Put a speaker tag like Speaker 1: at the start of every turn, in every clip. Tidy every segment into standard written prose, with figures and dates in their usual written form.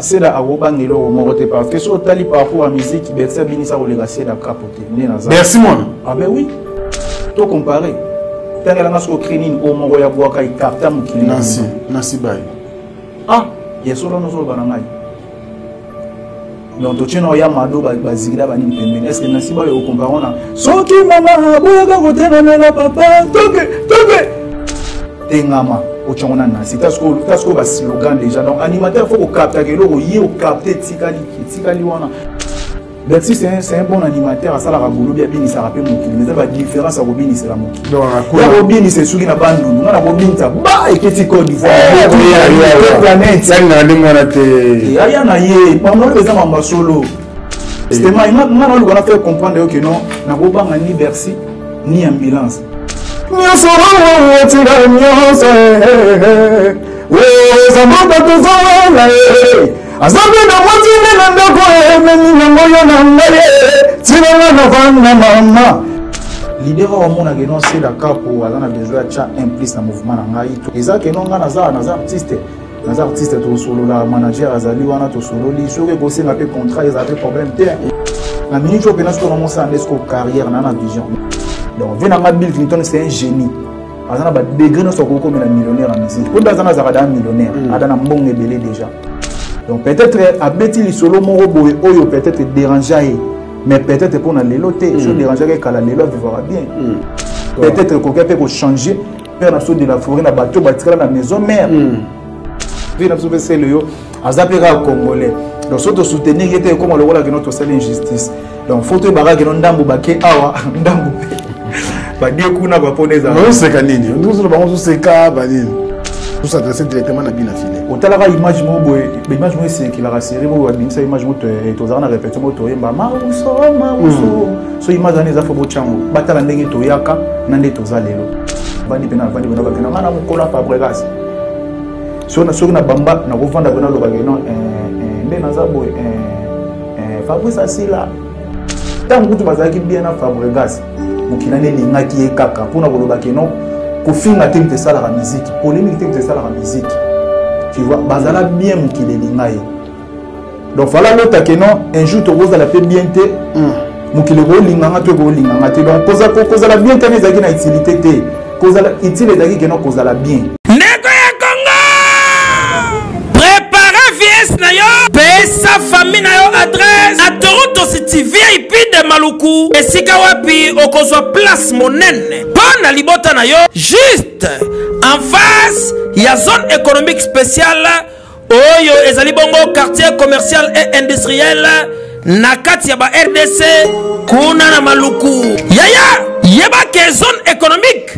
Speaker 1: Seda akobanga eloko moko te parce que soki otali parcours ya musique, Bercy abinisa koleka Seda Kapo te nde naza.
Speaker 2: Bercy mwana.
Speaker 1: Ah ben oui. To comparer. Tangela nga soki ocrée nini oyo moko ya bwaka ecarta mokili.
Speaker 2: Nancy, Nancy Baye.
Speaker 1: Ah, ya solo wana ozoloba na ngai. Donc totie na oya mado bazikila banini pembeni. Est-ce que Nancy Baye okompare na soki mama aboyaka kotengamela papa toke toke tengama otyango na nasi ta sikoyo baslogan déjà. Donc animateur faut kokaptaka eloko ye okapte etikali etikali wana. Bercy, c'est un bon animateur, asalaka bolobi, abinisaka mpe mokili, mais eza badifférence ya kobinisela mokili ya kobinisa esuki na Bandundu. Nga na kobinisa ba eketi Côte d'Ivoire,
Speaker 2: planète. Yalingaka ndenge wana te.
Speaker 1: Aya na ye bango eza mamba solo. Stéma nga na oluka na faire comprendre yo ke non, nakobanga ni Bercy ni ambulance nyonso otika nyonso oza mboka tozowela aza mpe na mwasi nde na ndako ememi yango yo na ngai tinanga na vanda mama. Leader oyo amonaka eno Seda Kapo aza na besoin ya tya un plus na mouvement na ngai. Eza keno ngai naza artiste, naza artiste. Tosolola, manager azali wana, tosololi. Soki ekosenga mpe contrat, ezala mpe problème te. Na minute oyo mpena soki namosala nde siko carrière na vision. Donc vie nanga, Bill Clinton, c'est un génie, aza na badegré nyonso akokomela millionnaire ya musique mpo nde aza nazalaka da millionnaire, ada na mbongo ebele déjà. Donc peut-être abeti lisolo moko boye oyo peut-être dérange ye, mais peut-être mpo na lelo te. So dérangeaki ekala, lelo avivaka bien. Peut-être ekoki mpe kochanger père na biso de la forêt na bato batikala na maison mère. Vie na biso mpe sele yo aza mpe kaka congolais. Donc so tosoutenir ye te, ekoma lokola keno tosali injustice. Donc faut toyebaka keno ndambo bake awa, ndambo mpe badie kuna bapona ezala.
Speaker 2: Oseka nini? Ozoloba bango ozoseka banini? Os'adresse directement na bina file.
Speaker 1: Otalaka image moko boye, baimage moko esekilaka série moko, babimisa image moko, tozalaka na répétition moko, toyemba mauso mauso. So image wana eza fo botyango, batala ndenge toyaka na nde toza lelo. Vandi mpe na vandi mpena bakenda nga na mokolo ya Fabregas. Soki na bamba nakovanda mpe nalobaka eno nde naza boye, Fabrice asila ntango kutu bazalaki bien na Fabregas. Mokili wana elingaki ye kaka mpona koloba keno kofinga te moto esalaka musique, polémique te moto esalaka musique, tu vois. Bazala bien, mokili elinga ye. Donc fala lota ke non, un jour tokozala mpe bien te, mokili ekoolinganga to ekoolinganga te. Donc kozala bien te ezalaki na utilité te. Kozala utile ezalaki ke non, kozala bien.
Speaker 3: Ndeko ya Kongo, prépare VS na yo, pesa famille na yo adresse na Toronto City VIP de Maluku, esika wapi okozwa place monene mpo na libota na yo, juste en face ya zone économique spéciale oyo ezali bongo quartier commercial et industriel na kati ya ba RDC kuna na Maluku. Yaya, yeba ke zone économique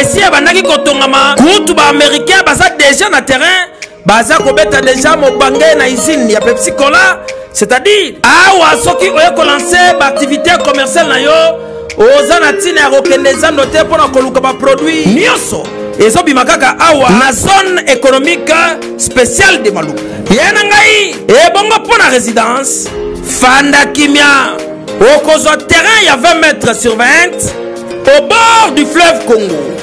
Speaker 3: esi ebandaki kotongama. Kutu baaméricain baza déjà na terrain, baza kobeta déjà mobange na usine ya Pepsi Cola. C'est-à-dire awa soki oye kolancer baactivité commerciale na yo, oza na ntina ya kokende zando te mpo na koluka baproduit. Nyonso ezobima kaka awa na zone économique spéciale de Maluku. Ye na ngai ebongo mpo na résidence, fanda kimia, okozwa terrain ya 20 mètres sur 20 au bord du fleuve Congo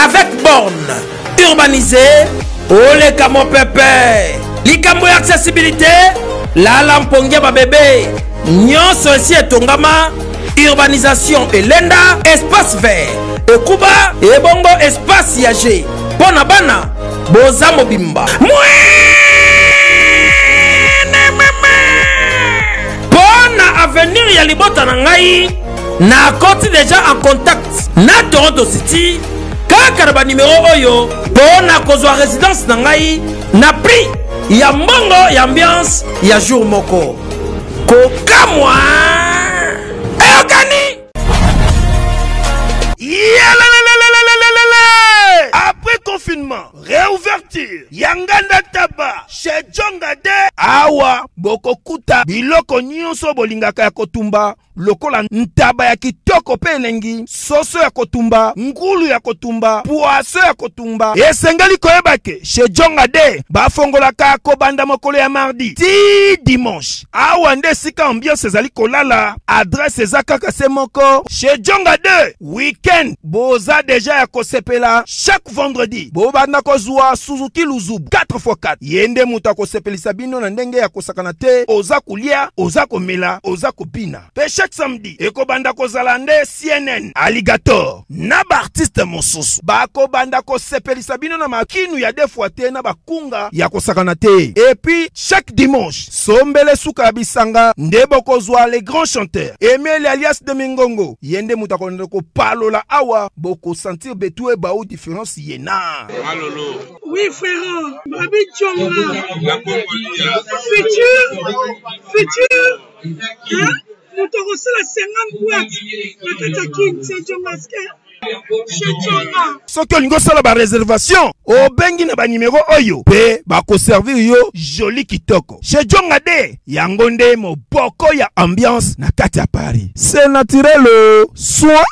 Speaker 3: avec borne urbanisée. Oleka mopepe, likambo ya accessibilité, lala mpongi ya babebe nyonso esi etongama. Urbanisation elenda, espace vert ekuba, ebongo espace ya g mpo na bana boza mobimba mwene meme mpo na avenir ya libota na ngai. Nakoti deja en contact na Toronto City kaka na banimero oyo mpo na kozwa résidence na ngai na prix ya mbongo ya ambiance ya jour moko. Kokamwa, eyokani.
Speaker 4: Yalalalalalalalala! Après confinement, réouverture ya Nganda Taba chez Jonga de. Awa bokokuta biloko nyonso bolingaka ya kotumba. lokola ntaba ya kitoko mpe elengi, soso ya kotumba, ngulu ya kotumba, poisson ya kotumba. Esengeli koyeba ke chez Djonga de bafongolaka kobanda mokolo ya mardi ti dimanche. Awa nde esika ambiance ezali kolala, adresse eza kaka se moko chez Djonga de week-end boza deja ya kosepela. Chaque vendredi bobanda kozwa Suzuki Luzubu 4x4, ye nde moto akosepelisa bino na ndenge ya kosakana te. Oza kolia, oza komela, oza kobina. Pe chaque samedi ekobanda kozala nde CNN Alligator na ba artiste mosusu bakobanda kosepelisa bino na makinu ya deux fois te na bakunga ya kosakana te. Et puis chaque dimanche sombele suka ya bisanga nde bokozwa les grands chanteurs Emile alias de Mingongo, ye nde moto akolanda kopalola awa, bokosentir betu ebau différence ye na
Speaker 5: Malolo.
Speaker 6: Oui frère, Babi Djonga. Futur, futur, hein? Moto akosala 50 boîte na kati ya kin, c'est Djonga chez Djonga.
Speaker 4: Soki olingi osala ba réservation, obengi na ba numéro oyo pe bakoservir yo joli kitoko. Chez Djonga de yango nde moboko ya ambiance na kati ya Paris. C'est naturel soin.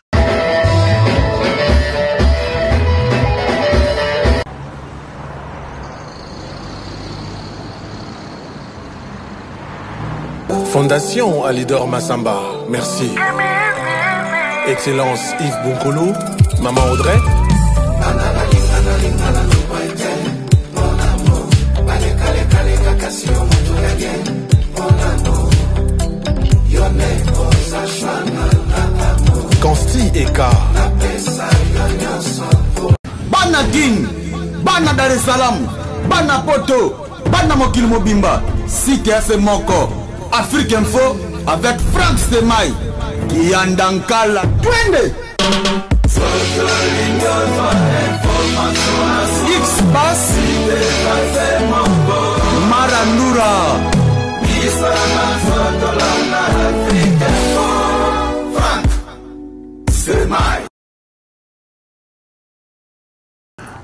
Speaker 7: Fondation Alidor Massamba, merci. Excellence Yves Bunkolo, Maman Audrey. Consti Eka.
Speaker 8: Bana Kin, bana Dar es Salaam, bana Poto, bana mokili mobimba, site ya se moko, Afrique Info avec Franck Stemay, Kiyanda Nkala, twende! X-Pass, Marandura.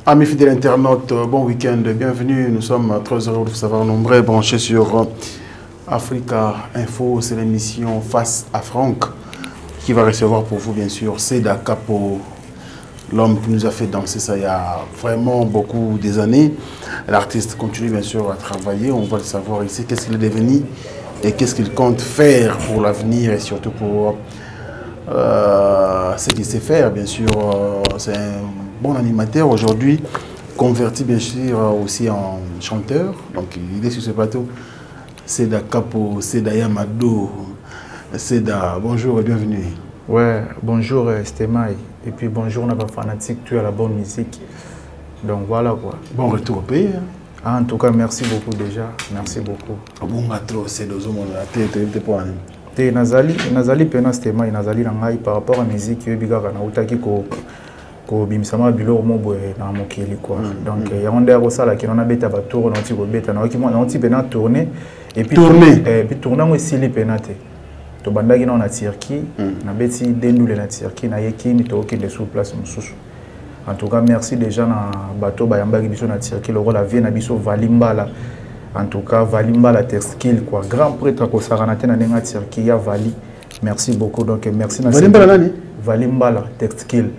Speaker 2: Amis fidèles internautes, bon week-end, bienvenue. Nous sommes très heureux de vous savoir nombreux branchés sur Africa Info. C'est l'émission Face à Franck qui va recevoir pour vous, bien sûr, Ceda Capo, l'homme qui nous a fait danser ça il y a vraiment beaucoup des années. L'artiste continue bien sûr à travailler, on va le savoir ici, qu'est-ce qu'il est devenu et qu'est-ce qu'il compte faire pour l'avenir et surtout pour ce qu'il sait faire, bien sûr. C'est un bon animateur aujourd'hui, converti bien sûr aussi en chanteur. Donc il est sur ce plateau. Ceda Capo, Ceda Yamado, Ceda, bonjour et bienvenue.
Speaker 1: Ouais, bonjour Stemay, et puis bonjour na ba fanatique, tu as la bonne musique. Donc voilà quoi.
Speaker 2: Bon retour au pays, hein.
Speaker 1: Ah, en tout cas, merci beaucoup déjà. Merci beaucoup.
Speaker 2: Bon retour, c'est deux hommes la tête, t'es pas un.
Speaker 1: Te nazali, nazali pena Stemay, nazali na ngai par rapport à musique yo bigaka na utaki ko ko bimisama biloko mo boye na mokili quoi. Donc, yango nde akosala ki na beta ba tour na oti ko beta na oki na oti pena tourner et puis
Speaker 2: Tourner.
Speaker 1: Et puis tourner ngo esili pena te. To bandaki na na Turquie, na beti dendule na Turquie na yekini to okende sur place mosusu. En tout cas, merci déjà na bateau bayambaki biso na Turquie, le rôle la vie na biso Valimbala. En tout cas, Valimbala Texkil quoi, grand prêtre ko sarana te na nenga Turquie ya Vali. Merci beaucoup. Donc merci na
Speaker 2: Valimbala nani?
Speaker 1: Valimbala Texkil.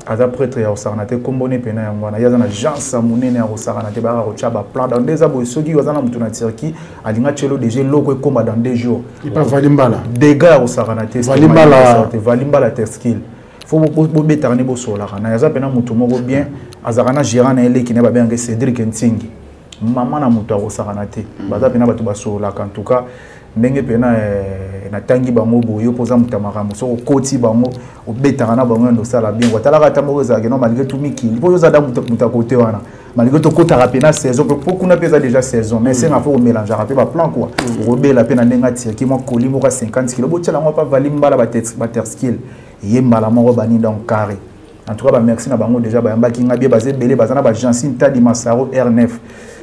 Speaker 1: Aza prêtre ya osarana te kombone pena ya ngwana. Yaza na Jean Samunene ya osarana te ba ko tcha ba plan dans des abo soki waza na mutu na Turquie, alinga chelo déjà loko e combat dans 2 jours.
Speaker 2: Il pas Valimbala.
Speaker 1: Dégâts ya osarana te,
Speaker 2: Valimbala.
Speaker 1: Valimbala Texkil. Faut bo bo betaka ne bo solaka na yaza pena mutu moko bien azaka na gérant na eleki na ba benga Cédric Ntingi. Mama na mutu akosaka na te. Baza pena bato basolaka en tout cas ndenge pena na tangi bango boyo poza mutu ya makambo soko koti bango obetaka na bango ndo sala bien. Watalaka ata moko ezalaka non malgré tout mikili. Po yoza da mutu mutu ya côté wana. Malgré tout kotaka pe na saison, po kuna pe eza déjà saison, mais c'est faut mélanger pe ba plan quoi. Rebela pe na ndenga tirki moi colis moko 50 kilos. Botiela ngo pa Valimbala ba test ba terskill. Yembala moko bani donc carré. En tout cas ba merci na bango déjà ba yambaki nga bien basé belé bazana ba Jancine Tadi Masaro R9.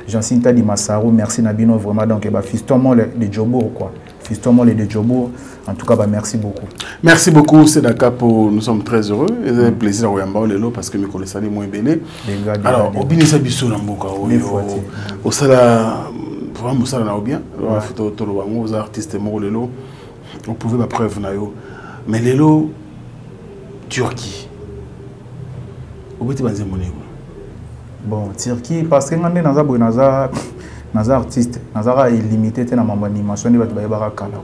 Speaker 1: Jancine Tadi Masaro merci na bino vraiment donc ba fiston mole de Jobourg quoi. Fiston mole de Jobourg. En tout cas ba merci beaucoup.
Speaker 2: Merci beaucoup Ceda Capo, nous sommes très heureux et c'est un plaisir à Yamba lelo parce que mikolo sali moins belé.
Speaker 1: Des gars, des
Speaker 2: Alors,
Speaker 1: gars, des
Speaker 2: obinisa biso na mboka
Speaker 1: Des
Speaker 2: oyo.
Speaker 1: fois, tu sais.
Speaker 2: Osala vraiment mosala na bien.
Speaker 1: Ouais.
Speaker 2: Photo to lo bango artiste moko lelo. Oprouve bapreuve na yo. Mais lelo Turquie, obeti banzembo nini?
Speaker 1: Bon, Turquie, parce que nga nde naza boye, naza artiste, nazaka illimité te na mambo animation nde bato bayebaka kala.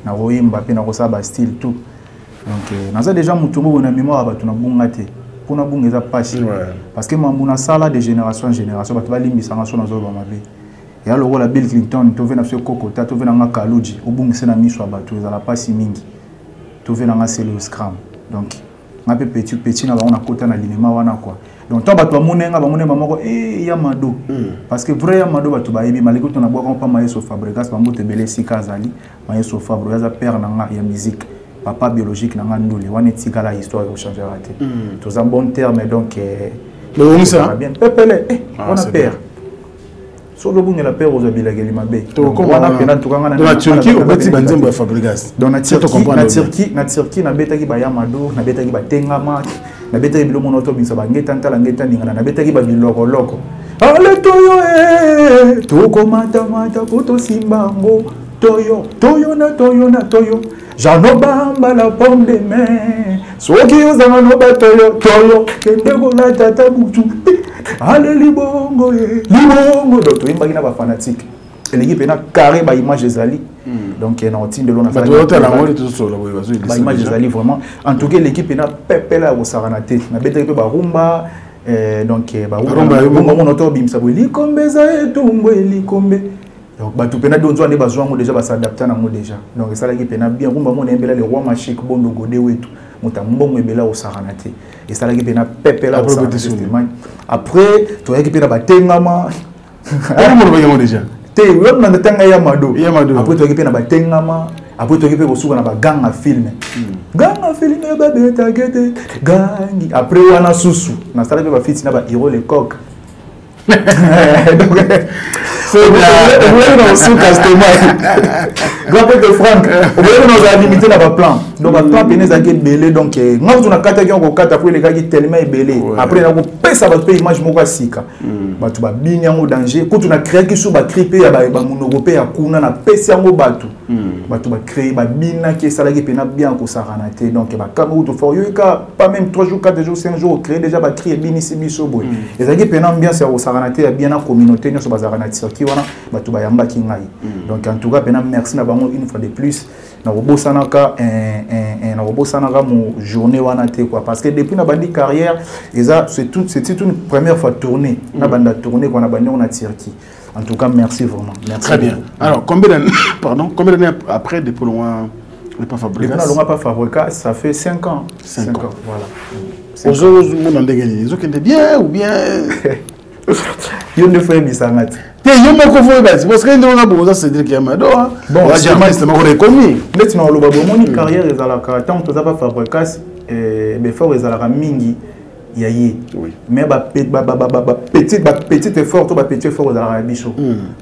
Speaker 1: Nakoyemba mpe nakosala bastyle tout. Donc naza déjà motu moko na mémoire ya bato, nabunga te. Mpona bunga eza pasi, parce que mambo nasala de génération en génération, bato balimbisanga so nazoloba mabe. Ya lokola Bill Clinton, tove na biso ekokota, tove na nga Kaluji, obungise na miso ya bato, ezala pasi mingi. Tove na nga Sele Scram. Donc nga mpe petit petit na bango nakota na linema wana quoi. Donc ntango bato bamoni nga, bamoni bamoko e ya Mado, parce que vrai ya Mado bato bayebi maleki to nabwaka mpa Mayeso Fabregas. Bambote ebele esika azali. Mayeso Fabre aza père na nga ya musique, papa biologique na nga. Ndule wana etikala histoire, ekochangera te. Toza bon terme, donc bien pepele wana père. Soki obungela père, ozwa bilakeli mabe wana mpena. Ntukanga
Speaker 2: na Turquie obeti banzembo ya Fabregas?
Speaker 1: Donc na Turquie nabetaki bayamado, nabetaki batengama, nabetaki biloko mona tobimisa bangeta ntala ngeta ningana, nabetaki babilokoloko ale toyo e tokomatamata po tosimba yango toyo toyo na toyo na toyo jano bamba la pomme de main. Soki ozanga no batoyo toyo kende kolata ta butu ale libongo ye libongo. Donc toyembaki na bafanatique, elingi mpena carré, baimage ezali. Donc na otindelo na baimage ezali vraiment. En tout cas eleki mpena pepele ya kosakana te. Nabetaki mpe barumba. Donc barumba mona to obimisa boye likombe eza etumbu elikombe. Donc bato mpena donzo nde bazwa yango déjà, bas'adapta nango déjà. Donc esalaki mpena bien. Rumba mona eyembela le roi Machik Bondo Gode wetu, moto ya mbongo ebele akosakana te. Esalaki mpena pepele. Après toyaki mpe na batengama. Te, na ntanga ya Mado. Après toyaki mpe na batengama. Après toyaki mpe kosuka na baganga film, ganga film babetake te gangi. Après wana susu nasalaki mpe bafiti na bahero lecoq. Oboyaki na kosuka stema grand prêtre Frank, oboyaki na ozala limité na baplan. Donc baplan pene ezalaki ebele. Donc nga kutu nakataki yango kokata po elekaki tellement ebele. Après nakopesa bato mpe image moko ya sika, bato babini yango danger. Kutu na créaki su bacri mpe ya bamonoko mpe ya kuna, napesi yango bato, bato bacrée, babinaki, esalaki mpena bien kosakana te. Donc bakanga kutu fort yoyika pas même 3 jours, 4 jours, 5 jours, ocréé déjà bacri ebinisi biso boye. Ezalaki mpena ambiance ya kosakana te ya bien na communauté nyonso bazalaka na Turquie wana, bato bayambaki ngai. Donc en tout cas mpena merci na bango une fois de plus. Nakobosanaka mo journée wana te quoi, parce que depuis na bandi carrière, eza c'est une première fois tournée na banda tournée quoi, na bandi yango na Turquie. En tout cas merci vraiment, merci.
Speaker 2: Très bien. Alors combien d'années, pardon, combien d'années après depuis loin le pas Fabregas?
Speaker 1: Depuis na pas Fabregas, ça fait 5 ans.
Speaker 2: 5 ans.
Speaker 1: Voilà.
Speaker 2: Ozomona ndenge nini? Ezokende bien ou bien?
Speaker 1: Yo nde fo yebisanga te.
Speaker 2: Te, yo moko fo oyeba, parce que ndenge bongo oza Cédric Yamado.
Speaker 1: Bon,
Speaker 2: artiste moko reconnu.
Speaker 1: Ndeti na oloba, bomoni carrière ezalaka ntango toza pa Fabregas, befort ezalaka mingi ya ye, mais bapetit effort to bapetit effort ezalaka ya biso,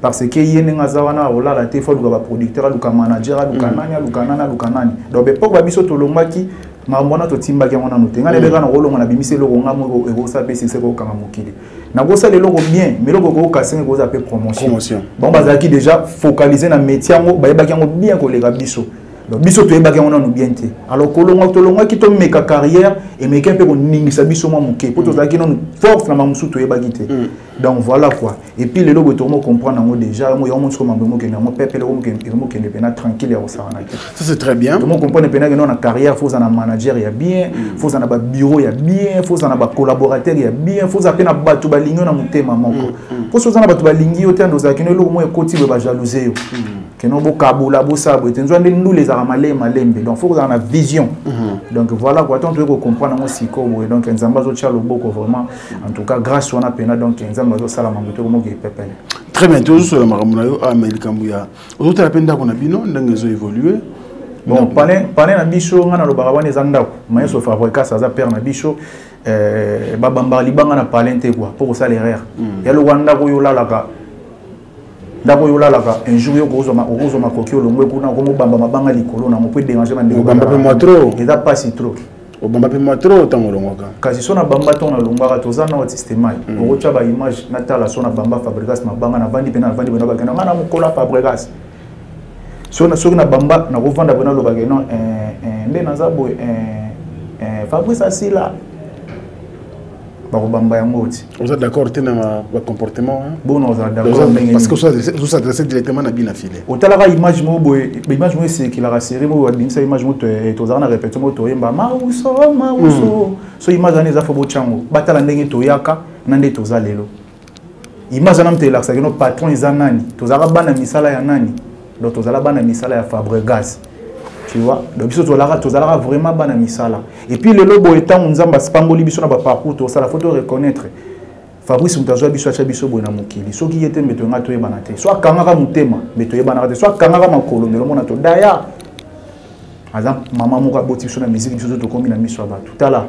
Speaker 1: parce que ye ndenge aza wana akolala te. Fo aluka baproducteur, aluka manager, aluka nani, aluka nani, aluka nani. Donc bepoke babiso tolongwaki makambo wana, totimbaki yango nanu te. Ngai nayebeka na kolonga, nabimisi eloko nga moko ekosala mpe succès, kokanga mokili. Nakosala eloko bien, mais eloko ekokasenga ekozala mpe promotion. Bango bazalaki déjà focalisé na métier yango, bayebaki yango bien koleka biso. Donc biso toyebaki yango nanu bien te. Alors kolongwa tolongwaki, tomeka carrière, emeki mpe koningisa biso mwa moke mpo tozalaki nanu force na mamosusu toyebaki te. Donc voilà quoi. Et puis lelo boye tokomo comprendre yango déjà, yango yango mosuku mambo emokende yango pepele, emokende mpena tranquille ya kosakana te.
Speaker 2: Ça, c'est très bien.
Speaker 1: Tomo comprendre mpena keno na carrière faut oza na manager ya bien, faut oza na babureau ya bien, faut oza na bacollaborateur ya bien, faut oza mpe na bato balingi yo na motema moko. Mpo so oza na bato balingi yo te, ando ozalaki no eloko moko ekoti boye, bajalousie yo keno bokabola bosala boye te. Nzwa nde ndula ezalaka malembe malembe. Donc faut kozala na vision. Donc voilà quoi, tant toyei kocomprendre yango sikoyo boye. Donc Nzambe azotia loboko vraiment. En tout cas grâce wana mpena, donc Nzambe azosala mambo te komoki epepele.
Speaker 2: Très bien. Tozosola makambo na yo ama likambo ya ozotala mpe ndako na bino ndenge ezo évolue.
Speaker 1: Bon, pane na biso, ngai nalobaka wana eza ndako Mayeso Fabregas aza père na biso. Babambaka libanga na palin te quoi, mpo kosala erreur ya lokwa ndako oyo olalaka, ndako oyo olalaka. Un jour yo okozwa makoki, olongwe kuna, okomobamba mabanga likolo nango mpo edérange bandeko.
Speaker 2: Obamba mpe mwa trop.
Speaker 1: Eza pasi trop.
Speaker 2: Obamba mpe mwa trop ntango olongwaka.
Speaker 1: Kasi so na bamba ntango nalongwaka, toza na système okotya baimage natala so na bamba Fabregas mabanga, navandi mpe navandi mpena bakenda ngai na mokola Fabregas. Soki na bamba nakovanda boye, nalobaka non, nde naza boye, Fabrice asila, bakobamba yango ti.
Speaker 2: Oza d'accord te na bacomportement?
Speaker 1: Bona ozala d'accord ndenge?
Speaker 2: Parce que ozos'adresse directement na bina file.
Speaker 1: Otalaka image moko boye, image moko esekelaka, série moko babimisa image moko, tozalaka na répétition moko, toyemba mauso mauso. So image wana eza fo botyango, batala ndenge toyaka na nde toza lelo. Image wana moto elakisaki no patron eza nani, tozalaka bana misala ya nani. Donc tozala bana misala ya Fabregas, tu vois. Donc biso tozalaka vraiment bana misala. Et puis lelo boye, ntango Nzambe asipamboli biso na baparcours tosala, faut to reconnaître Fabrice moto azwa biso, atya biso boye na mokili. Soki ye te, mbe toyenga toyebana te. So akangaka motema, mbe toyebanaka te. So akangaka makolo, mbe lomona todaya. Aza mama moko aboti biso na musique. Biso to tokomi na miso ya bato. Tala,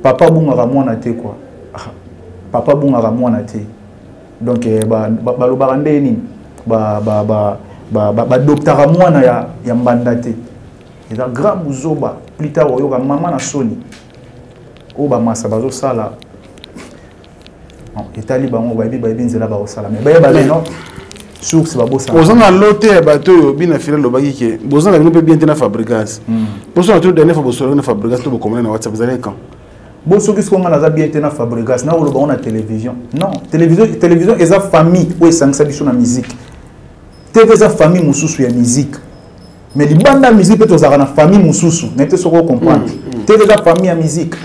Speaker 1: papa abungaka mwana te quoi, papa abungaka mwana te. Donc balobaka nde nini, badoptaka mwana ya mbanda te. Eza grand buzoba. Plus tard oyoka mama na soni oyo bamasa bazosala. Etali bango, bayebi nzela bakosala, mais bayeba non source babosana.
Speaker 2: Oza na lo te ya bato oyo bina file alobaki ke boza na bino mpe bien te na Fabrigas. Mposo na to dernière fois bosolaki na Fabrigas to bokomana na WhatsApp ezalaki quand?
Speaker 1: Bon, soki siko nga naza bien te na Fabrigas, nakoloba ngo na télévision? Non, télévision, télévision eza famille oyo esangisa biso na musique. TV eza famille mosusu ya musique, mais libanda ya musique mpe tozalaka na famille mosusu. Naye te soki ocomprendre. TV eza famille ya musique.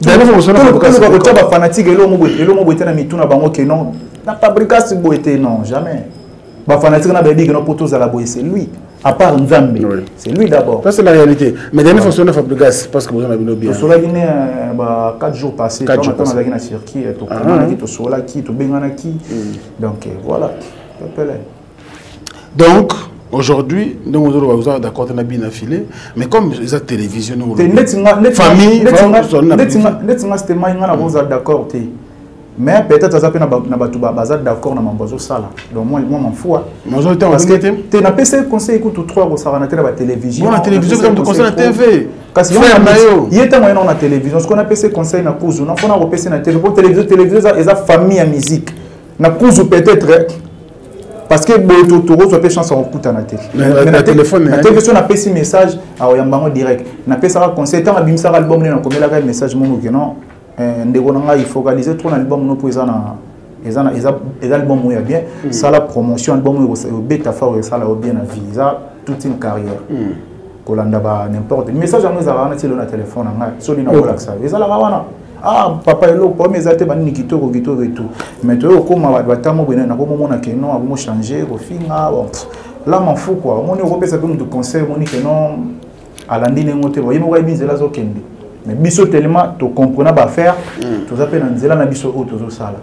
Speaker 1: Kotia bafanatike elongo boye te na mitu na bango ke non, na Fabrigas boye te. Non, jamais. Bafanatike na bayebi ke non, mpo tozala boye, c'est lui. À part Nzambe, oui. C'est lui d'abord.
Speaker 2: Ça, c'est la réalité. Mais dernière fois, on a Fabregas, parce que vous en avez bien.
Speaker 1: Tosolaki ne ba 4 jours passés, 4 jours passés. Na circuit, tokomanaki, tosolaki, tobenganaki. Donc voilà.
Speaker 2: Donc aujourd'hui, nous sommes d'accord na bien affilé, mais comme les télévision, nous
Speaker 1: famille, neti nga c'était mai nga na boza d'accord te. Mais peut-être aza mpe na bato baza d'accord na mambo azosala. Donc moi m'en fous.
Speaker 2: Parce
Speaker 1: que te napesa conseil kutu 3 kosaka te na batélévision.
Speaker 2: Na télévision, conseil na TV.
Speaker 1: Kasi ye ntango ye na télévision, soki napesa conseil na kuzu, nafona kopesa na TV, po télévision eza famille ya musique. Na kuzu peut-être, parce que boye tokozwa mpe chance ya kokutana te.
Speaker 2: Na
Speaker 1: TV, so napesi message, akoyamba yango direct. Napesaka conseil ntango abimisaka album nde nakomelaka message moko ke non, ndeko na ngai, focaliser trop na album no, mpo eza na eza album oyo ya bien. Sala promotion album oyo, obeta fort, esala yo bien na vie, eza toute une carrière. Kolanda ba n'importe message yango ezalaka wana ti lelo na telefone na ngai. Soki nakolakisa yo, ezalaka wana. Ah papa, eloko problème eza te, banini, kitoko kitoko et tout. Mais toyo okóma bato batamo boye, nakomomona ke non, akomo changer kofinga. Bon, là m'en fous quoi. Omoni, okopesa mpe moto conseil, omoni ke non, alandi ndenge te. Ye moko ayebi nzela azokende. Mais biso tellement tocomprena baaffaire, toza mpe na nzela na biso oyo tozosala.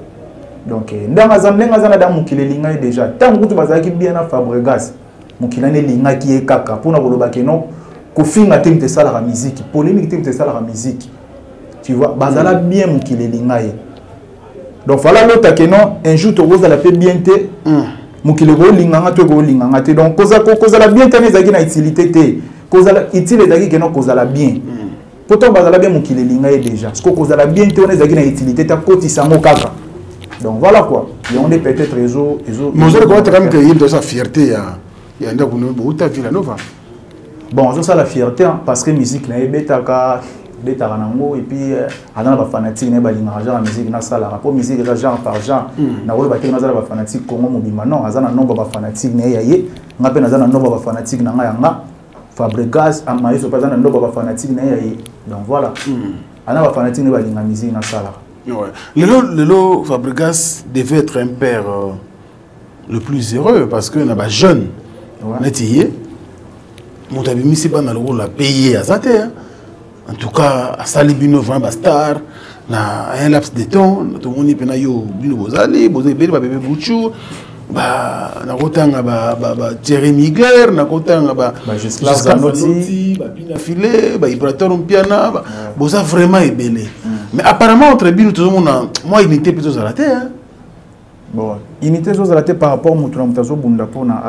Speaker 1: Donc ndenge aza, ndenge aza na da, mokili elingai déjà. Ntango kutu bazalaki bien na Fabregas, mokili wana elingaki ye kaka mpona koloba ke non, kofinga te moto esalaka musique, polémique te moto esalaka musique, tu vois. Bazala bien, mokili elinga ye. Donc fala lota ke non, un jour tokozala mpe bien te, mokili ekolinganga to ekolinganga te. Donc kozala bien te wana ezalaki na utilité te. Kozala utile ezalaki ke non, kozala bien, po ntango bazala bien, mokili elinga ye déjà. Parce que kozala bien te wana ezalaki na utilité te, akotisa yango kaka. Donc voilà quoi, yango nde peut-être ezo
Speaker 2: ezo. Mais ozali kowata kaka ke ye moto aza fierté ya ndako bouta Villa Nova.
Speaker 1: Bon, azosala fierté parce que musique na ye ebetaka, betaka nango. Et puis aza na bafanatique na ye, balingaka genre ya musique nasalaka, mpo musique eza genre par genre. Nakoloba te naza na bafanatique Congo mobimba, non. Aza na nombre bafanatique na ye ya ye, nga mpe naza na nombre bafanatique na nga ya nga. Fabregas Amayeso mpe aza na nombre bafanatique na ye ya ye. Donc voilà, aza na bafanatique na ye, balinga musique nasalaka.
Speaker 2: Ouais. Lelo, Lelo, Fabregas devait être un père le plus heureux parce que na ba jeune. Ouais. Neti ye moto abimisi bana lokola pe ye aza te. En tout cas, asali bino vraiment bastar na un laps de temps. Tomoni mpena yo, bino bozali boza ebele, babebe buchu, nakotanga ba Thierry Migler, nakotanga ba
Speaker 1: Zanotti,
Speaker 2: babina file, baibrator Mpiana, boza vraiment ebele. Mais apparemment entre bino tozomona mwa unité mpe tozala te.
Speaker 1: Bon, unité ezozala te par rapport moto na moto azobunda mpona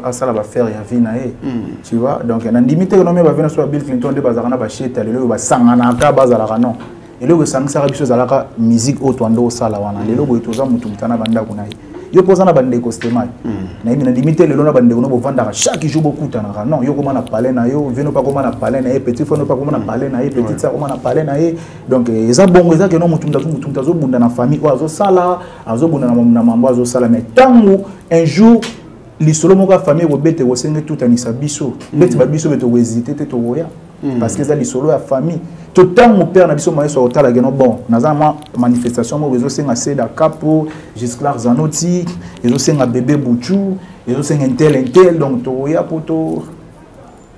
Speaker 1: asala baaffaire ya vie na ye, tu vois. Donc nandimi te nomi bavie na so ya Bill Clinton nde bazalaka na basheta lelo oyo basanganaka, bazalaka. Non, eloko esangisaka biso ezalaka musique oyo twanda osala wana. Lelo boye toza motu moto na bandako na ye. Yo mpo oza na bandeko Stemai, nayebi, nandimi te lelo na bandeko no bovandaka chaque jour, bokutanaka. Non, yo koma na palais na yo, vino mpe akoma na palais na ye, petit frère no mpe akoma na palais na ye, petite sœur akoma na palais na ye. Donc eza bongo, eza keno motu motu azobunda na famille oyo azosala, azobunda na mambo azosala. Mais ntango un jour lisolo moko ya famille ekobeta, ekosenge tutanisa biso ndeti babiso be, tokohésite te, tokoya, parce que eza lisolo ya famille. To ntango père na biso Mayeso akotala keno bon, naza na mwa manifestation moko ezosenga Seda Kapo, Gisclar Zanoti, ezosenga Bébé Buchu, ezosenga intel intel, donc tokoya mpo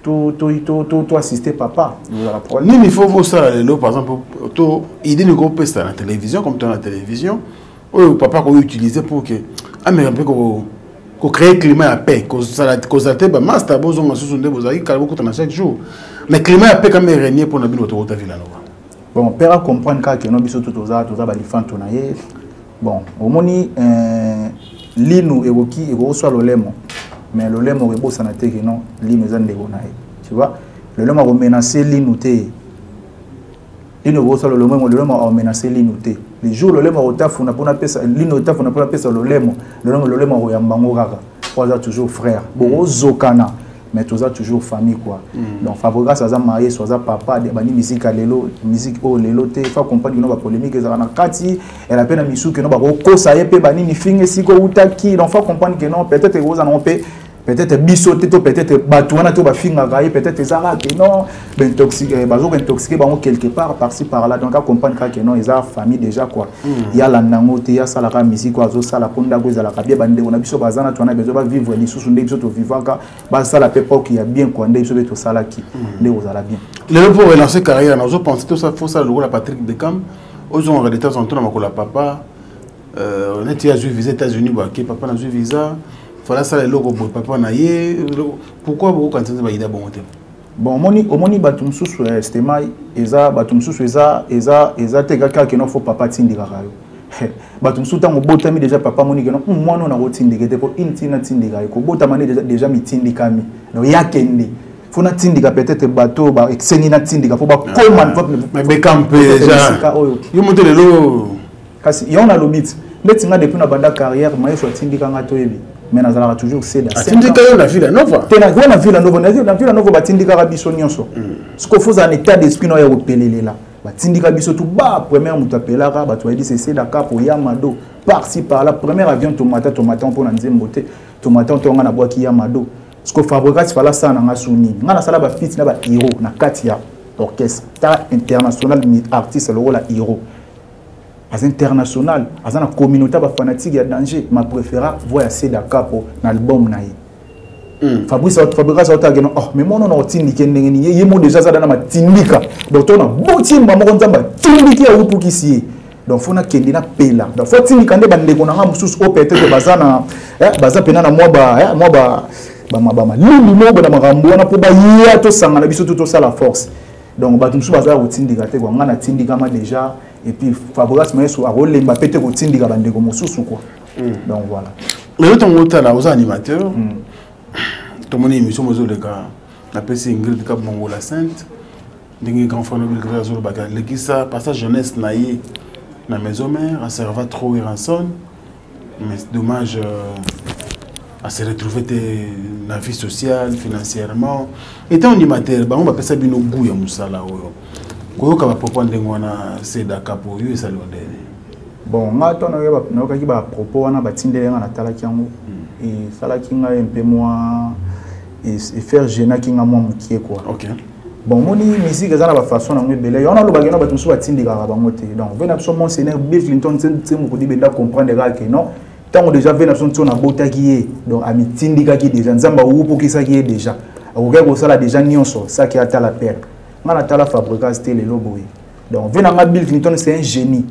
Speaker 1: to assister papa, ezala problème.
Speaker 2: Nini faut bosala lelo? Par exemple, to idée nini kopesa na télévision, comme to na télévision oyo papa koutiliser pour que ameka mpe kocréer climat ya paix, kozala te bamaster, bozonga susu nde bozalaki kala, bokutana chaque jour, mais climat ya paix quand même régner mpona bino bato kota Villanova?
Speaker 1: Bon, père acomprendre kaka keno biso to toza balifanto na ye. Bon, omoni, linu ekoki ekokoswa lolemo, mais lolemo ebosana te keno linu eza ndeko na ye, tu vois. Lolemo akomenace linu te, lino ekosala lolemo, lolemo akomenace linu te. Le jour lolemo akotafuna mpona pesa lino, otafuna mpona pesa lolemo, lolemo akoyamba yango kaka po aza toujours frère. Bokozokana, mais toza toujours famille, quoi. Donc Fabregas aza marié, so aza papa bandi musique ya lelo, musique oyo lelo te. Fa comprendre kino bapolémique ezalaka na kati, ela mpe na misu kino bakokosa ye mpe banini finga esika outaki. Donc fa comprendre que non, peut-être ekozala nango mpe peut-être biso te, to peut-être bato wana to bafingaka ye, peut-être ezaka ke non, bazokointoxique bango quelque part, par-ci par-là. Donc acomprendre kaka ke non, eza famille déjà, quoi. Yalanda yango te, asalaka musique oyo azosala mpo ndako ezalaka bien. Bandeko na biso baza na to wana besoin bavivre lisusu nde biso tovivaka, basala mpe poke ya bien, quoi, nde biso mpe tosalaki nde kozala bien.
Speaker 2: Lelo mpo relancer carrière, nazopense to fosala lokola Patrick Beckham, ozongaka de temps en temps na makolo ya papa, neti azwi visa États-Unis, bake papa nazwi visa, fala asala eloko boye papa na ye. Pourquoi bokokanisa nde bayida bongo te?
Speaker 1: Bon, omoni bato mosusu, stema eza bato mosusu eza te kaka keno fo papa atindikaka yo. Bato mosusu ntango obotami déjà, papa amoni keno mwana oyo nakotindika te, mpo ini ntina atindika ye kobotama nde déjà mitindikami. Donc yakende fo natindika peut-être bato esengi natindika fo bakoma.
Speaker 2: Beckham mpe déjà yo moto lelo.
Speaker 1: Kasi yango nalobi ti ndeti nga depuis na banda carrière, Mayeso atindika nga, toyebi, mais nazalaka toujours Seda.
Speaker 2: Atindika yo na Villa Nova?
Speaker 1: Te, na Villa Nova, na Villa Nova batindikaka biso nyonso. Siko fo ozala na état d'esprit na oyo ya kopelelela. Batindika biso tu ba première moto apelaka bato bayebi se Seda Kapo ya Mado par-ci par-là. Première avion tomata, tomata mpo na nzembo te, tomata nto nga nabwaki ya Mado. Siko Fabregas fala asala na nga su nini? Nga nasala bafiti na bahero na kati ya orchestre ta international, artiste lokola hero aza international, aza na communauté ya bafanatique ya danger. Ma préféra voix ya Seda Kapo na album na ye. Fabrice Fabregas aotaka no, oh mais mwana na otindike ndenge nini? Ye mo déjà aza na matindika. Donc to na botimba moko Nzambe atindiki, awupukisi ye. Donc fo nakende napela, donc fo atindika nde bandeko na nga mosusu oyo peut-être baza na baza pena na mwa ba mwa ba bamalili moko na makambo wana, mpo baya tosangana biso to tosala force. Donc bato mosusu baza kotindika te, quoi. Nga natindikama déjà, et puis Fabregas Mayeso akolemba mpe te kotindika bandeko mosusu, quoi. Donc voilà.
Speaker 2: Lelo ntango otala, oza animateur, tomoni émission mozoleka, napesi Ingrid Kabongo la Sainte, ndenge grand frère Nobel Gré azolobaka, alekisa passage jeunesse na ye na maison mère, aserva trop Werrason, mais dommage, à se retrouver te na vie sociale, financièrement. Étant animateur, bango bapesa bino goût ya mosala oyo, koyoka bapropos ndenge wana Seda Kapo oyo esali ndenge?
Speaker 1: Bon, nga to nayokaki bapropos wana batindeli nga, natalaki yango, esalaki ngai mpe mwa efaire genaki nga mwa mokie, quoi. Bon, omoni, musique eza na bafaçon nango ebele. Yango nalobaki na bato mosusu batindikaka bango te. Donc ve na biso monseigneur Bill Clinton Nsemukudi benda comprendre kaka ke non, ntango déjà ve na biso nti nabotaki ye, donc amitindikaki déjà, Nzambe awupukisaki ye déjà, akokaki kosala déjà nyonso saki atala père. Nga natala Fabregas te lelo boye. Donc ve na nga Bill Clinton, c'est un génie,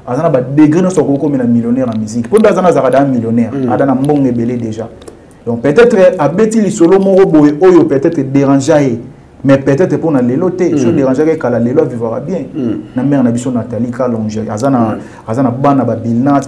Speaker 1: aza na badegré nyonso, akoki komela millionnaire en musique, mpo nde aza nazalaka da millionnaire, ada na mbongo ebele déjà. Donc peut-être abeti lisolo moko boye oyo peut-être dérangea ye, mais peut-être mpo na lelo te. So dérangeaki ekala, lelo avivaka bien na mare na biso Nathalie Kalonge, aza na bana babilnat,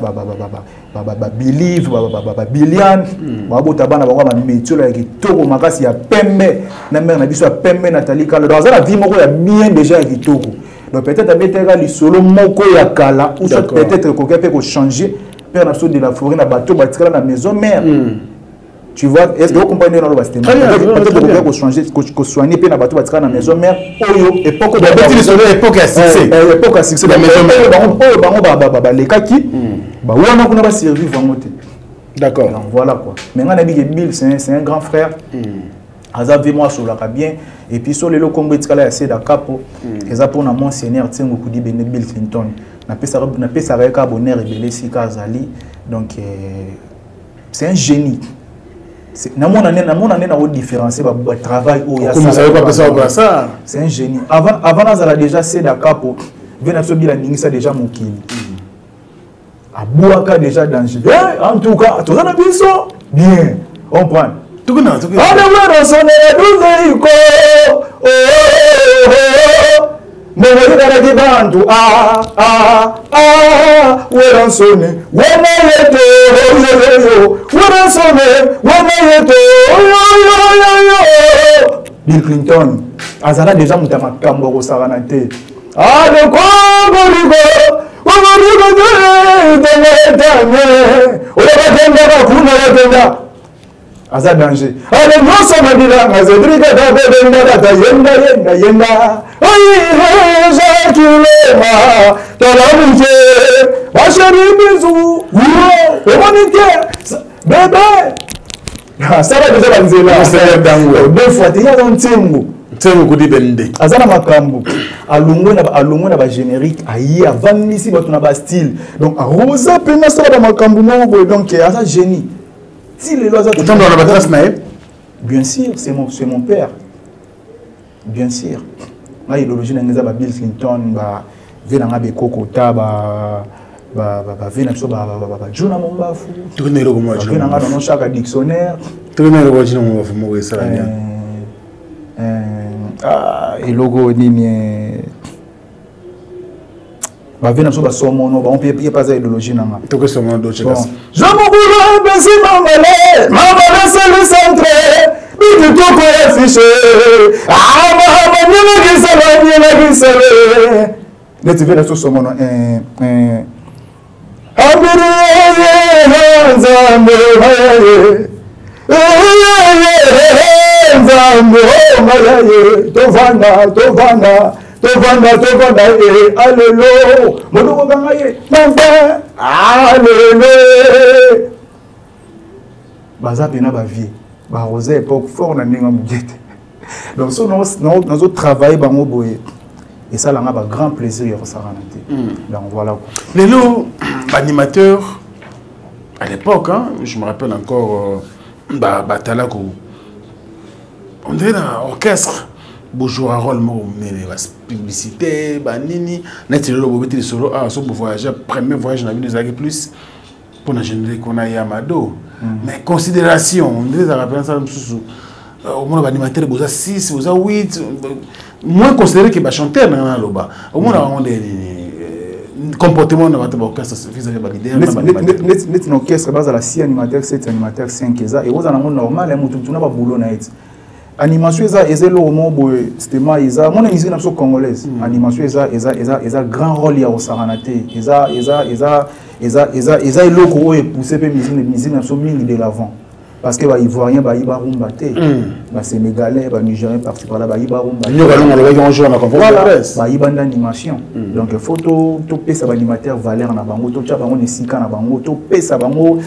Speaker 1: babilive, babiliane, babota bana bango ya bamétiolo ya kitoko makasi ya pembe na mare na biso ya pembe Nathalie Kalo. Donc aza na vie moko ya bien déjà, ya kitoko. Donc peut-être abetaka lisolo moko ya kala ou soit peut-être ekoki mpe kochanger. père na biso de la forêt na bato batikala na maison mère. Tu vois, est ce que ocomprendre ndenge naloba? Peut-être kochanger, kosoigne mpe na bato batikala na maison mère oyo époque
Speaker 2: époque ya succès,
Speaker 1: époque ya succès oyo bango balekaki bawana kuna, basurvivre yango te.
Speaker 2: D'accord.
Speaker 1: Donc voilà quoi. Mais nga nayebi ke Bill, c'est un grand frère, aza vraiment asolaka bien. Et puis so lelo kombo etikala ya Seda Capo, eza mpona Monseigneur Ntiengo Kudi Bene Bill Clinton. Napesaka ye kaka bonheur ebele esika azali. Donc c'est un génie. Namona nde nakodifférencier batravail oyo. C'est un génie. Avant nazala déjà Seda Capo, ve na biso Bila aningisa déjà mokili, abwaka déjà danger. En tout cas toza na biso bien, on prend.
Speaker 2: Tukuna.
Speaker 1: Ane iko momoyikalaki bantu Weransone wena yeto yoyoyo, Weransone wena yeto yoyoyo. Bill Clinton azala déjà moto ya makambo akosakana te. Ane kongoligo kongoligo tane oyo bakendaka kuna, bakenda, aza danger. Ale nyonso mabilanga zedrika tabebendakata yenda yenda yenda oyijakilema talamuke basheri bizu omoni te bebe asala deja banzela deux fois te. Ye aza ntiengo.
Speaker 2: Ntiengo kudi bende.
Speaker 1: Aza na makambo, alongwe na bagénérique, aye avandisi bato na bastyle. Donc arosa mpena asala bamakambo moko boye. Donc aza génie ti lelo aza.
Speaker 2: Otambola na batrace na ye?
Speaker 1: Bien sûr, c'est mon père, bien sûr. Nga idéologie na ngai eza ba Bill Clinton, bave na nga bekokota, bave na biso bajuna Mombafu.
Speaker 2: Tokende eloko moko.
Speaker 1: Bave na nga nono chaka dictionnaire.
Speaker 2: Tokende eloko ya Juna Mombafu moko esala bien.
Speaker 1: Eloko nini? Bave na biso basomono bango mpe ye mpe aza idéologie na nga.
Speaker 2: Tokosomono doce kasi.
Speaker 1: Jean Mokulu besi mangale mangale, c'est le centre bititoko affiché amamanyelakisala nyelakisale neti ve na biso somono ambiri nzambe nzambe omayaye tovanda tovanda tovanda tovanda alelo moloko kanga ye mama alelo. Baza mpena bavie barose époque fort na ndenge ya moke te. Donc so nazotravaille bango boye, esalanga bagrand plaisir ya kosakana te. Donc voilà quoi.
Speaker 2: Lelo baanimateur à l'époque, hein, je me rappelle encore batalako, on dirait na orchestre bojouer rôle moko monene, bapublicité banini neti lelo bobeti lisolo. Ah, so bovoyage, premier voyage na bino ezalaki plus mpona générique wana ya Mado. Mais considération nde ezalaka mpenza mosusu. Omona baanimateur boza 6, boza 8, moins considéré ke bachanteur. Na nga naloba, omona bango nde nini comportement na bato baorchestre vis-à-vis baleader na baanimateur?
Speaker 1: Neti na orchestre bazala 6 animateur, 7 animateur, 5, eza ekozala nango normal ya motu tuna babulo na ye ti animation eza eloko moko boye. Stema eza mona musique na biso congolaise, animation eza grand rôle ya kosakana te. Eza eloko oyo epousse mpe musique na biso mingi de l'avant, parce que baivoirien bayiba rumba te, basénégalais, banigérien par-ci par-là bayiba rumba.
Speaker 2: Nyoka Longo alobaki un jour na conférence de presse.
Speaker 1: Bayiba nde animation. Donc il faut topesa baanimateur valeur na bango, totya bango na esika na bango, topesa bango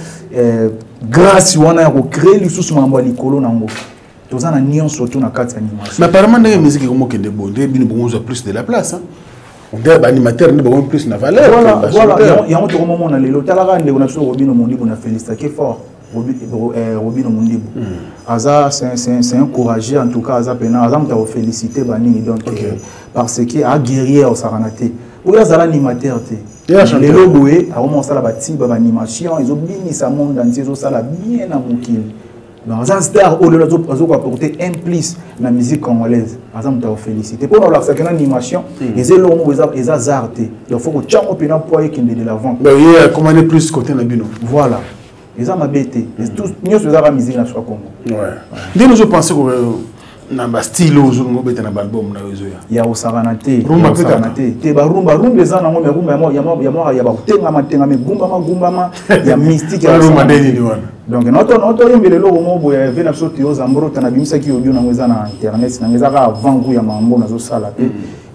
Speaker 1: grâce wana ya kocréer lisusu makambo ya likolo nango. Toza na nyonso tu na kati ya animation.
Speaker 2: Mais apparemment ndenge musique ekomokende boye, nde bino bokozwa plus de la place, hein? On dirait baanimateur nde bakomi plus na valeur.
Speaker 1: Voilà, yango tokomomona lelo. Talaka ndeko na biso Robino Mondibu, na félicitake fort. Robino Mondibu aza, c'est un courageux en tout cas. Aza pena, aza moto akofélicité banini. Donc parce que aguerrier osakana te, oyo azala animateur te, lelo boye akoma kosala batiba baanimation ezobimisa monde entier, ezosala bien na mokili. Donc aza star oyo lelo azokoapporter un plus na musique congolaise. Aza moto akofélicité mpona olakisaki na animation eza eloko moko eza hasard te. Donc faut kotyango mpena po ayekende de l'avant.
Speaker 2: Ye akomane plus côté na bino.
Speaker 1: Voilà, eza mabe te, nyonso ezaka musique na biso ya Congo.
Speaker 2: Ndenge ozopense Na bastyle oyo ozolinga obeta na baalbum na yo ezoya.
Speaker 1: Ya kosakana te.
Speaker 2: Rumba
Speaker 1: ya
Speaker 2: mpe
Speaker 1: kosakana
Speaker 2: kaka?
Speaker 1: Te te, barumba, rumba eza nango, me rumba ya mwa ya bakotengama tengama, egumbama gumbama, ya mystique, ya
Speaker 2: Rumba
Speaker 1: kosakana
Speaker 2: nde
Speaker 1: te.
Speaker 2: nini wana?
Speaker 1: Donc naotoyembela eloko moko boye ve na biso Teo Zambrota, nabimisaki audio nango, eza na internet nango, eza kaka avant goût ya mambo nazosala te,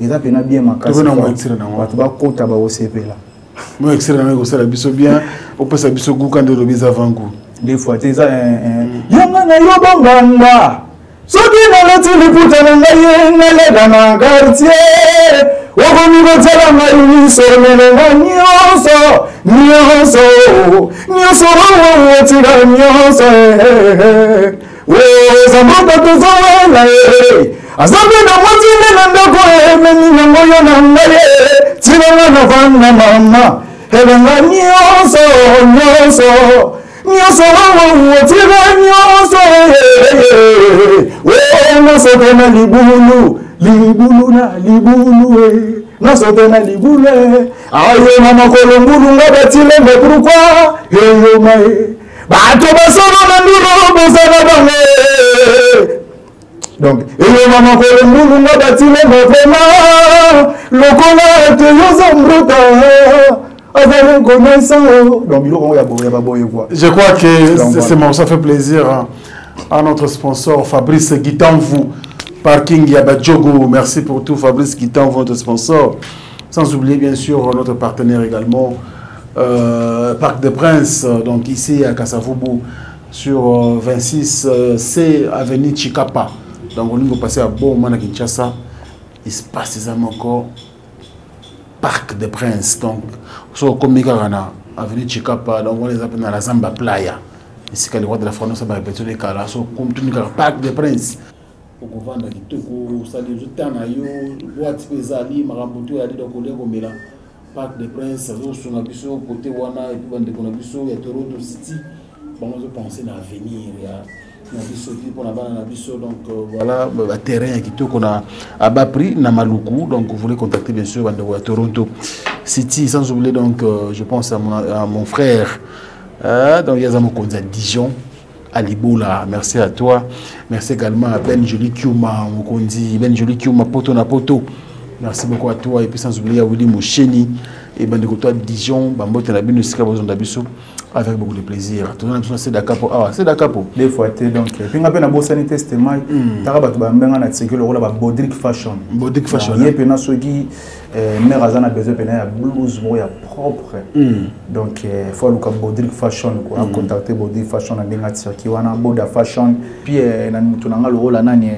Speaker 1: eza mpena bien makasi.
Speaker 2: Tobe nango extrait nango.
Speaker 1: Bato bakota, bakosepela.
Speaker 2: Mo extrait nango ekosala biso bien, opesa biso goût kandi olobi eza avant goût.
Speaker 1: Des fois te, eza yanga na yo bonganga. Soki nalati liputa na ngai ye, naleka na quartier, okomi kotiala ngai miso, melenga nyonso nyonso nyonso, otika nyonso. Ozamboka tozowela ye, aza mpe na mwasi nde na ndako, ememi yango yo na ngai ye, tinanga na vanda mama, elenga nyonso nyonso nyonso, otika nyonso. Nasote na libulu, libulu na libulu, nasote na libulu, ayo na makolo ngulunga batilembe. Pourquoi eyoma e bato basolo na ndulu bozala bango? Donc eyoma makolo ngulunga batilembe, vraiment lokola te yoza mbruta azali reconnaissant. Donc biloko yango ya boye, ya baboye quoi.
Speaker 2: Je crois que
Speaker 1: Donc,
Speaker 2: c'est
Speaker 1: voilà.
Speaker 2: bon, ça fait plaisir, hein, à notre sponsor Fabrice Guitanvou, Parking Yabadjogo. Merci pour tout, Fabrice Guitanvou, notre sponsor. Sans oublier bien sûr notre partenaire également, Parc des Princes, donc ici à Kasavubu, sur 26 C Avenue Chikapa. Donc on va passer à bon à Kinshasa. Il se passe des encore Parc des Princes. Donc, sur Komika Avenue Chikapa, donc on les appelle dans la Zamba Playa. Ici, le roi de la France, ça va répéter les cas là. So, comme tout le Parc des Princes. Okovanda kitoko, osali, ozotanga yo boîte mpe ezali makambo to eyali, donc olia, komela. Parc des Princes azosunga biso kote wana. Et puis bandeko na biso ya Toronto City, bango azopense na avenir ya na biso ti mpona bana na biso. Donc voilà, baterrain ya kitoko na à bas prix na Maluku. Donc vous voulez contacter bien sûr bandeko ya Toronto City. Sans oublier donc je pense à mon frère, donc yaza mokonzi ya Dijon, Aliboula, merci à toi. Merci également à Ben Jolie Kiuma, Mokondi, Ben Jolie Kiuma, Poto na Poto. Merci beaucoup à toi. Et puis sans oublier à Willy Moucheni et Bandeko toi Dijon, Bambote na bino sika besoin d'abiso avec beaucoup de plaisir. Tout le monde, c'est Dakapo. Ah, c'est Dakapo.
Speaker 1: Des fois te, donc puis nga mpe nabosani te, Stemai, taka bato bambenga na tseki lokola ba Bodrick Fashion.
Speaker 2: Bodrick Fashion.
Speaker 1: Donc, ye mpena soki mare aza na besoin mpena ya blouse moko ya propre, donc faut aluka Bodrick Fashion quoi, acontacte Bodrick Fashion na ndenge atirki wana Boda Fashion. Puis na moto na nga lokola nani,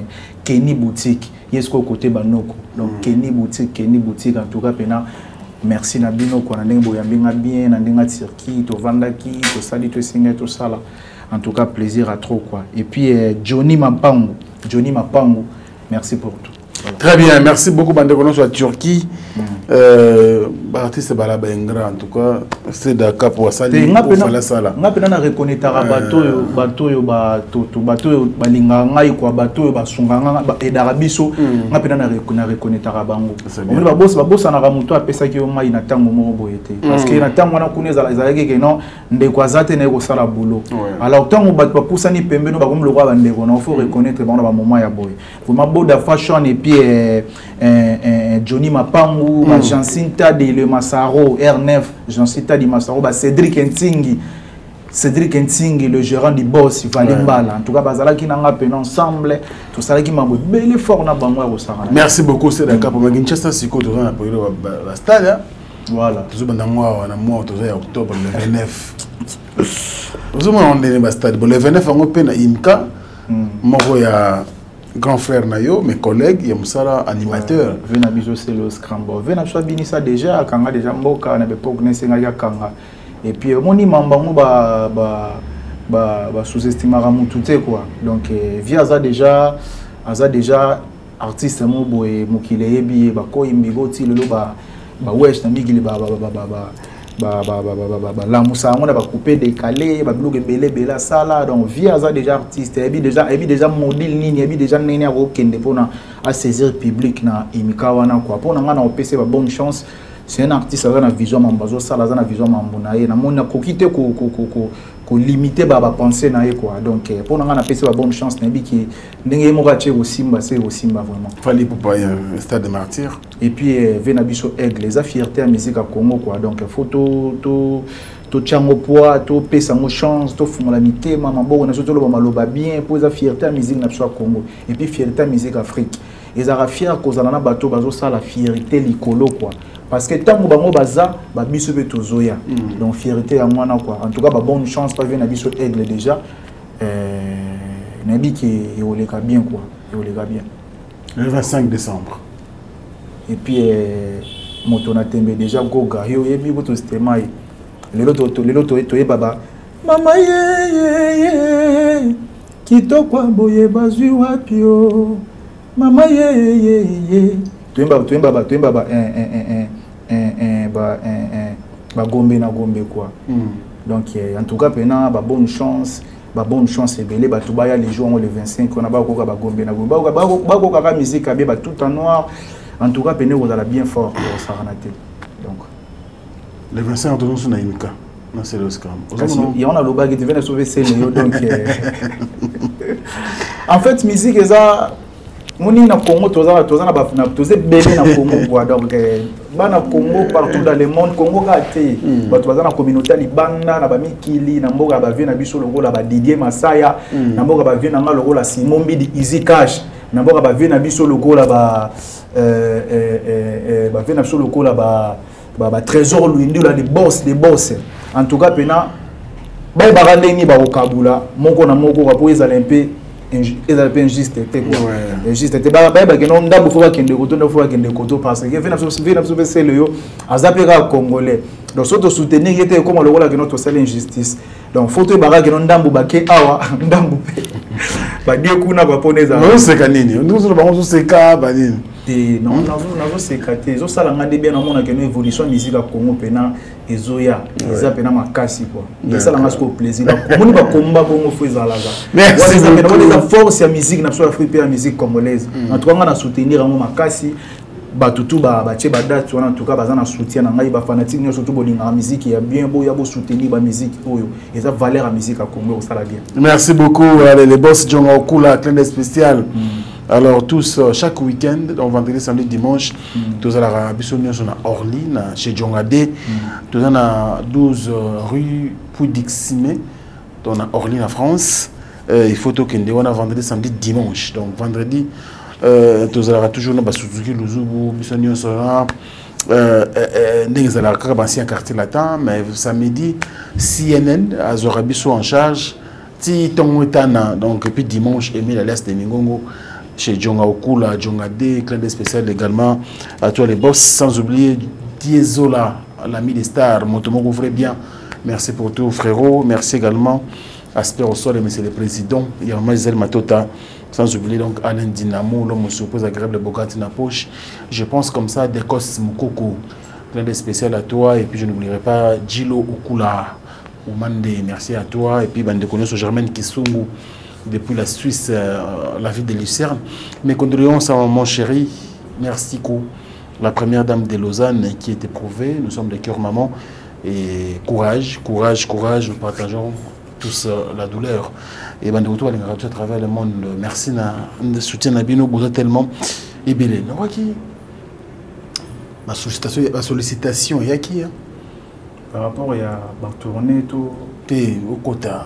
Speaker 1: Kenny Boutique, ye sikoyo kote banoko. Donc Kenny Boutique, Kenny Boutique, en tout cas mpena merci na bino quoi, na ndenge boyambi nga bien na ndenge atirki, tovandaki, tosali, toesengai tosala. En tout cas plaisir à trop quoi. Et puis Johnny Mapangu, Johnny Mapangu, merci pour tout. Voilà.
Speaker 2: Très bien, merci beaucoup bandeko nyonso ya Turquie. Baartiste bala baingra, en tout cas, c'est Dakapo asali
Speaker 1: Te, nga pena
Speaker 2: ofala sala.
Speaker 1: Nga pena na reconnaîtraka bato oyo balingaka ngai quoi, bato oyo basungaka nga, baedaka biso. Nga pena na reconnaîtraka bango.
Speaker 2: C'est bien.
Speaker 1: Omoni, babosanaka moto apesaki yo mai na ntango moko boye te, parce que na ntango wana kuna ezalaki ke non, ndeko aza te, naye kosala boulot. Alors ntango bato bapusani pembeni, bakomi lokola bandeko na, faut reconnaître bango na bamoment ya boye. Vraiment Boda Fashion et puis Johnny Mapangu, ba Jancine Tadi le Masaro R9, Jancine Tadi Masaro, ba Cédric Ntingi, Cédric Ntingi, le gérant du boss Valimbala. En tout cas bazalaki nanga pena ensemble, tosalaki mambo ebele fort na bango ya kosakana.
Speaker 2: Merci beaucoup, c'est Dakapo. Mais Kinshasa sikoyo toza na période ba stade, hein.
Speaker 1: Voilà.
Speaker 2: Tozobanda ngo awa na mois toza ya octobre, le 29. Ozomona ndenge ba stade. Bon, le 29 yango mpe na IMK, moko ya grand frère na yo, mes collègues ya mosala, animateur.
Speaker 1: Ve na biso Selo Scramble, ve na biso abinisa déjà, akanga déjà mboka na bepoke nesengaki akanga. Et puis omoni mambo yango ba sous-estimaka mutu te quoi. Donc vie aza déjà artiste mo boye, mokili eyebi ye, bakoyimbi ti lelo bawesh na mikili, balamusa yango na bacoupe décalé, babiloko ebele ebele asala. Donc vie aza déjà artiste, ayebi déjà modile nini, ayebi déjà ndenge akokende mpona asaisir public na emika wana quoi. Mpona ngai na opesa ba bonne chance. C'est un artiste aza na vision mambo azosala, aza na vision mambo na ye. Namoni nakoki te kolimite bapense na ye quoi. Donc mpo na ngai napesi ba bonne chance, nayebi ke ndenge ye moko atie kosimba se kosimba vraiment.
Speaker 2: Fally Ipupa, stade de martyr.
Speaker 1: Et puis ve na biso Aigle, eza fierté ya musique ya Congo quoi. Donc faut to totia yango poids, topesa yango chance, tofungola mitema, maboko na biso, toloba maloba bien mpo eza fierté ya musique na biso ya Congo et puis fierté ya musique Afrique. Ezalaka fier kozala na bato bazosala fierté likolo quoi, parce que ntango bango baza babiso mpe tozoya. Donc fierté yango wana quoi. En tout cas ba bonne chance pa vie na biso Aigle déjà, nayebi ke ekoleka bien quoi, ekoleka bien.
Speaker 2: Le 25 décembre.
Speaker 1: Et puis moto na tembe déjà Goga, yo oyebi kutu stema ye lelo lelo toyeba ba mama ye ye ye kitoko boye bazwi wapi o mama ye ye ye toyemba toyemba ba toyemba ba un un un ba un ba gombe na gombe quoi. Donc en tout cas pena ba bonne chance, ba bonne chance ebele bato baya les jours le 25 wana bakoka ba gombe na gombe bakokaka musique abe ba tout en noir. En tout cas pene kozala bien fort kosakana te. Donc
Speaker 2: le 25 tozonso na imika na sele Oscar.
Speaker 1: Yango nalobaki te vene sauve sele yo. Donc en fait musique eza moni na Congo, toza toza na toza ebele na Congo quoi. Donc bana Congo partout dans le monde, Congo kaka te, bato baza na communauté ya libanda na bamikili na mboka ya bavie na biso lokola ba Didier Masaya, na mboka bavie na nga lokola Simon Mbidi Easy Cash, na mboka bavie na biso lokola ba bavie na biso lokola ba Trésor Luindula, des boss, des boss. En tout cas pena bayebaka ndenge nini bakokabula moko na moko po ezala mpe ezala mpe injuste te quoi, injuste te. Bayebake no ndambo fo bakende koto, ndambo fo bakende koto, parce que ve na biso mpe sele yo aza mpe kaka congolais. Donc so tosoutenir ye te, ekoma lokola keno tosala injustice. Donc fo toyebaka keno ndambo bake awa, ndambo mpe badie kuna kwa mpona ezala.
Speaker 2: Ozoseka nini? Bango ozoseka banini?
Speaker 1: Te, nazoseka te, ezosala nga nde bien. Namona keno évolution ya musique ya Congo mpena ezoya, eza mpena makasi quoi, esalanga sikoyo plaisir. Omoni bakomba bongo fo ezalaka wana, eza force ya musique na biso ya Afrique mpe ya musique congolaise. En tout cas nga na soutenir yango makasi. Bato tu batie badate wana, en tout cas baza na soutien na ngai. Bafanatique nyonso tu bolingaka musique ya bien, boya bosoutenir bamusique oyo eza valeur ya musique ya Congo, ekosala bien.
Speaker 2: Merci beaucoup. Allez, les boss Djonga Okula, clin d'œil spécial. Alors tous, chaque week-end, donc vendredi, samedi, dimanche, tous à la biso nyonso na Orly, na chez Djonga D. Tous na 12 rue Poudixime, donc na Orly na France. Il faut tokende wana vendredi, samedi, dimanche. Donc vendredi, tozalaka toujours na basuzuki Luzubu, biso nyonso na ndenge ezalaka kaka bancien quartier latin. Mais samedi, CNN azwaka biso en charge ti ntongo etana. Donc et puis dimanche, Emile alias de Mingongo chez Djonga Okula, Djonga D, clin d'œil spécial également à toi les boss, sans oublier Diesola, l'ami des stars, Motomoko vrai bien. Merci pour tout frérot, merci également Asper au sol et monsieur le président, Yerma Gisèle Matota, sans oublier donc Alain Dinamo, l'homme aux agréable Bogati na poche. Je pense comme ça, Dekos Mukoko, clin d'œil spécial à toi, et puis je n'oublierai pas Gilo Okula, Oumande, merci à toi, et puis bande connaissance Germaine Kisungu, depuis la Suisse, la ville de Lucerne. Mes condoléances à maman chérie, merci beaucoup, la première dame de Lausanne qui est éprouvée, nous sommes de cœur maman, et courage, courage, courage, nous partageons tous la douleur. Et ben de retour à travers le monde, merci na de soutien na bino boza tellement ebele. Nawaki ma sollicitation yaki hein?
Speaker 1: Par rapport à ba tournée tout
Speaker 2: te okota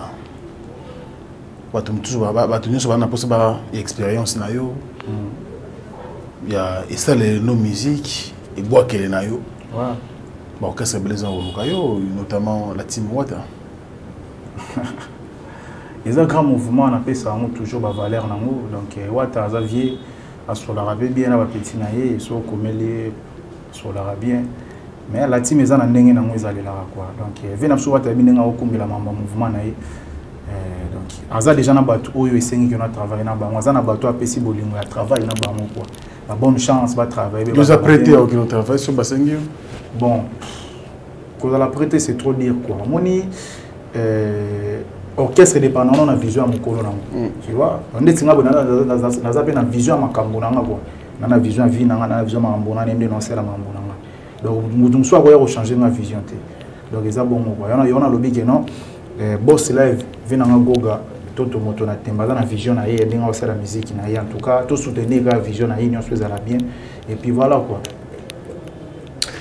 Speaker 2: bato mosusu bato nyonso bana mposa ba expérience na yo ya esalele no musique ebwakele na yo baorchestre ebele eza koluka yo, notamment la team Wata.
Speaker 1: Eza grand mouvement, napesa yango toujours bavaleur nango. Donc Wata aza vie, asolaka mpe bien na bapeti na ye, so okomeli ye asolaka bien. Mais la team eza na ndenge nango ezalelaka quoi. Donc vie na biso Wata yebi ndenge akokumbela mambo ya mouvement na ye. Donc aza déjà na bato oyo esengi na travail na bango, aza na bato apesi bolingo ya travail na bango quoi. Ba bonne chance batravaille.
Speaker 2: Oza prêté okende travail so basengi yo?
Speaker 1: Bon, kozala prêté, c'est trop dire quoi. Omoni orchestre dépendant na vision ya mokolo nango, tu vois, ndeti nga boye naza mpe na vision ya makambo nanga quoi, na vision ya vie nanga, na vision ya makambo nanga, nde nasala makambo nanga. Donc moto mosusu akoya kochange nga vision te. Donc eza bongo quoi. Yana yo nalobi ke non, eh, boss live vi nanga Goga toto moto na temba aza na vision na ye ndenge akosala musique na ye. En tout cas to soutenir kaka vision na ye nyonso ezala bien et puis voilà quoi.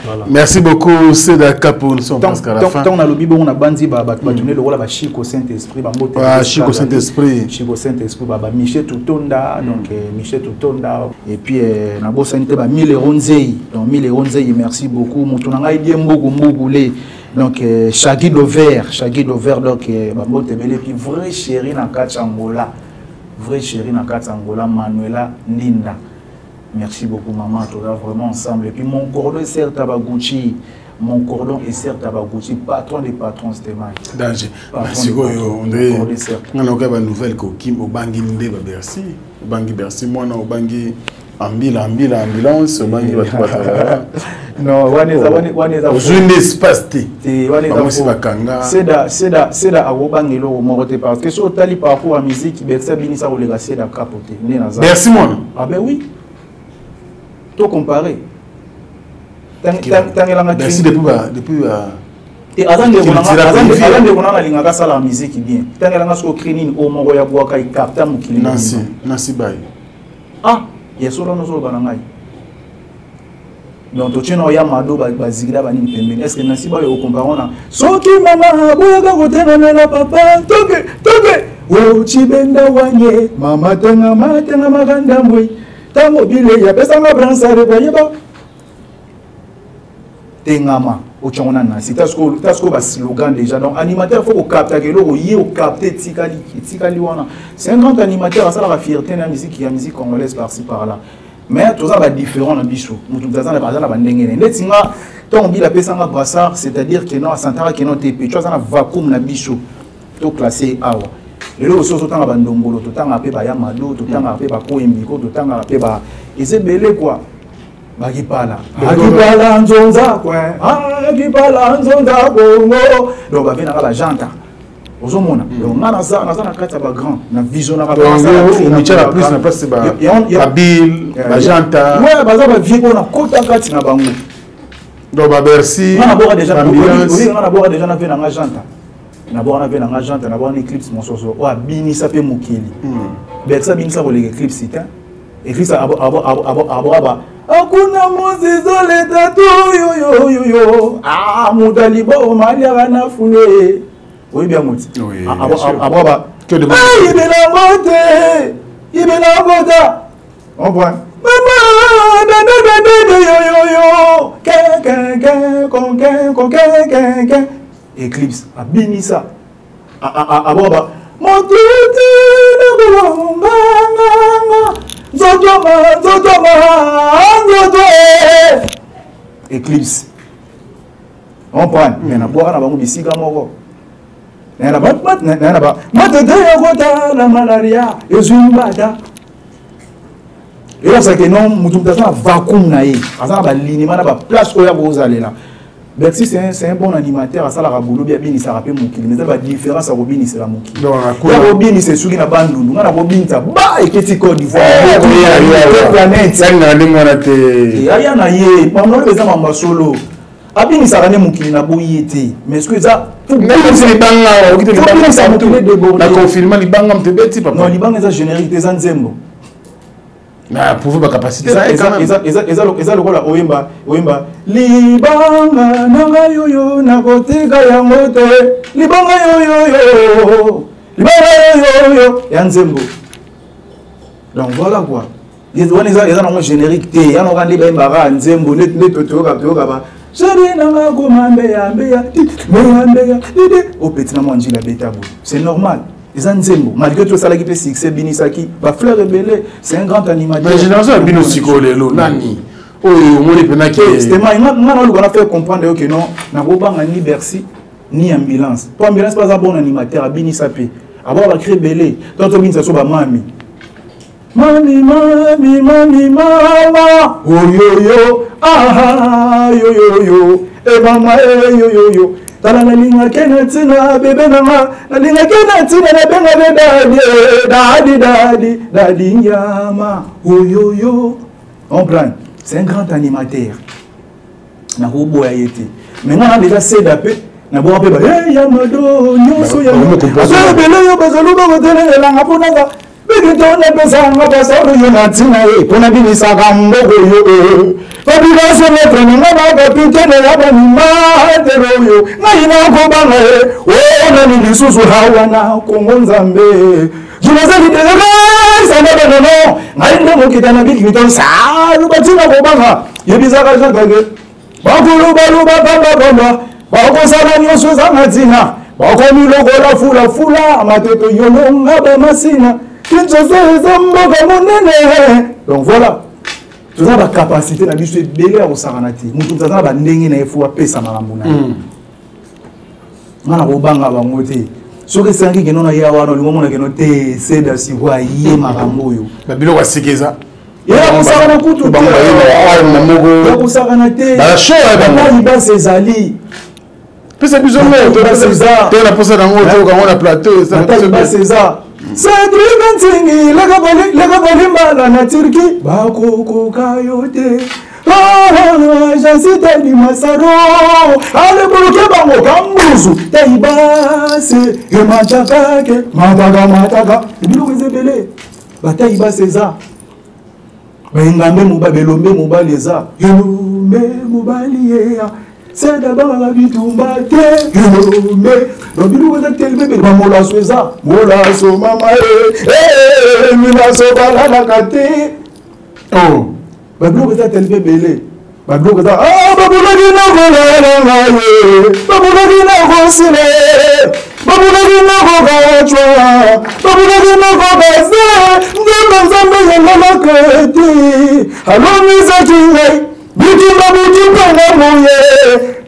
Speaker 2: Voilà. Merci beaucoup, Seda Capo. Nous sommes presque à la fin.
Speaker 1: Tant on a le bongo na bandi ba ba tourner le rôle ba Chico Saint-Esprit ba mbote.
Speaker 2: Ah Chico Saint-Esprit.
Speaker 1: Chico Saint-Esprit ba ba Michel Tutonda donc Michel Tutonda et puis na bosani te ba 1000 euros nzei. Donc 1000 euros nzei merci beaucoup. Mutu na ngai die mbuku mbuku le. Donc Shaggy Dover, Shaggy Dover donc ba mbote bele puis vrai chéri na kati Angola. Vrai chéri na kati Angola Manuela Ndinda. Merci beaucoup maman, tu es vraiment ensemble. Et puis mon cordon est certes à Baguchi. Mon cordon est certes à Baguchi, patron des patrons, c'était mal.
Speaker 2: Danger. Merci beaucoup, André. On a une nouvelle que Kim Obangi Nde ba Bercy, Obangi Bercy moi na Obangi Ambila Ambila ambulance Obangi ba ba.
Speaker 1: Non, wana eza wana eza.
Speaker 2: Ozwi nde espace te.
Speaker 1: Te wana eza.
Speaker 2: Bango bakanga.
Speaker 1: Seda Seda Seda akobanga eloko moko te parce que soki otali parcours ya musique Bercy abinisa koleka Seda Kapo te nde naza.
Speaker 2: Bercy mwana.
Speaker 1: Ah ben oui. To comparer. Tangelanga
Speaker 2: Bercy depuis ba depuis ba
Speaker 1: te aza ndeko na aza ndeko na nalingaka asala musique bien. Tangelanga soki ocri nini oyo moko ya bwaka ekapta mokili.
Speaker 2: Nancy Nancy Baye.
Speaker 1: Ah, ya solo nozoloba na ngai. Donc totie na oya mado bazikila banini pembeni. Est-ce que Nancy Baye okompare na soki mama aboyaka kotengamela papa toke toke ochibenda wanye mama tengama tengama kandambwe ntango bilei apesanga bransare bayeba tengama otiango na Nancy. Tasiko baslogan déjà. Donc animateur faut kokaptaka eloko ye okapte etikali etikali wana. C'est un grand animateur asalaka fierté na musique ya musique congolaise par-ci par-là. Mais toza ba différent na biso. Mutu aza na baza na bandenge ne. Ndeti nga ntango bila apesanga brassard, c'est-à-dire que non asantaka que non te pe aza na vacuum na biso. To classé awa. Lelo oso totanga ba ndombolo, totanga pe ba yamado, totanga pe ba koyembiko, totanga pe ba ezebele quoi. Bakipala. Akipala nzonza kwe. Akipala nzonza kongo. Donc ba venaka ba janta. Ozomona. Donc nga naza naza na kati ya ba grand na vision na ba
Speaker 2: Michel plus na place ba ba Bill, ba janta.
Speaker 1: Ouais, baza ba vieux na kota kati na bango.
Speaker 2: Donc ba Bercy.
Speaker 1: Nga na boka déjà oui, nga na boka déjà na vie na nga janta. Na boka na vie na nga janta, na boka na Eclipse mososo. Oyo abinisa pe mokili. Bercy abinisa koleka Eclipse te. Eclipse aboka ba akuna mozizole tatu yo yo yo yo. Ah mutali bo maliaka na fule. Oui bien moti. Aboka ba yibela ngote. Yibela ngota. On voit. Mama bebe bebe yo yo yo. Ken ken ken kon ken kon ken ken ken. Eclipse abinisa. Aboka ba motuti nakulonganganga nzotoma nzotoma nzoto Eclipse. On prend mais na bwaka na bango bisika moko. Na ba na ba matete ya kota na malaria ezwi mbata. Elakisaka non mutu mutu aza na vacuum na ye, aza na balinima na ba place oyo akozalela. Bercy c'est un bon animateur, asalaka boulot bien abinisaka pe mokili, mais eza ba différence ya kobinisela mokili. Ya kobinisa esuki na Bandundu, nga na kobinisa ba eketi Côte d'Ivoire. Planète.
Speaker 2: Ya na ndenge wana te.
Speaker 1: Aya na ye, bango eza mamba solo. Abinisaka ne mokili na boyi te, mais est-ce que eza
Speaker 2: libanga okite libanga na confinement libanga mtebeti papa.
Speaker 1: Non, libanga eza générique, eza nzembo.
Speaker 2: Na prouver ba capacité
Speaker 1: eza lokola oyemba oyemba libanga nanga yoyo nakotika yango te libanga yoyoyo libanga yoyoyo ya nzembo. Donc voilà quoi. Wana eza nango générique te, ya nango nde bayembaka nzembo nde toyoka toyoka ba chéri nanga koma mbeya mbeya mbeya mbeya dide opeti na mwa njila beta boye, c'est normal. Eza nzembo malgré tout esalaki mpe succès binisaki ba fleur ebele, c'est un grand animateur.
Speaker 2: Mais génération ya bino sikoyo lelo nani oyo omoni mpena ke
Speaker 1: Stéma nga naluka na faire comprendre yo que non nakobanga ni Bercy ni ambulance po ambulance mpe aza bon animateur abinisa mpe aboka ba cri ebele to tobinisa so bamami mami mami mami mama oyoyo aha yoyoyo e mama e yoyoyo tala nalingaki na ntina bebe nanga nalingaki na ntina nabenga be dadi dadi dadi dadi nyama oyoyo. Comprendre, c'est un grand animateur. Nakoboya ye te. Mais nga na déjà seda pe naboka mpe ba eh, ya mado nyonso ya ebele yo bazoluka kotelelelanga mpo nanga bikito napesanga pasalo yo na ntina ye mpo nabimisaka mboko yo eh. babikase metre nanga bakapitene ya banimatele oyo ngai nakobanga ye onani oh, lisusu hawa na kongo nzambe junazali deesanabanono ngai nde mokita na bikito salu batina kobanga yebisaka jean kage bakoloba-loba pambapamba bakosala nyonso ezanga ntina bakomi lokola fulafula mateto yolonga bamasina kinshasa eza mboka monene. Donc voilà, toza bacapacité na biso ebele ya kosakana te. Moto moto aza na bandenge na ye, fo apesa makambo na ye. Nga na kobanga bango te. Soki esangi keno na ya wana, olingo omona keno te, seda sikoyo aye makambo oyo.
Speaker 2: Babiloko ya sika eza.
Speaker 1: Ya kosakana kutu te, ya kosakana te. Basi ezali.
Speaker 2: Pesa biso ngo na posa nango, toyoka ngo na plateau.
Speaker 1: Basi eza Cédric Ntingi lekakolimbala na Turki, bakokoka yo te. Jansita di Masaro alebuluke bango kambuzu taibase ematakake mataka mataka. Biloko eza ebele, bataibase eza, baengambe mobali, belombe mobali eza, elombe mobali yeya seda bangaka bitumba te, elombe. Donc biloko eza teleme ebele. Bamolaso eza, molaso mama e milaso balalaka te.
Speaker 2: Oh.
Speaker 1: Babiloko eza teleme ebele, babiloko eza. Babulaki na kolala ngai, babulaki na kosila, babulaki na kokacwa, babulaki na kokase. Nzambe, Nzambe yelelaka te, alomisaki ngai bitumba butu mpenga moye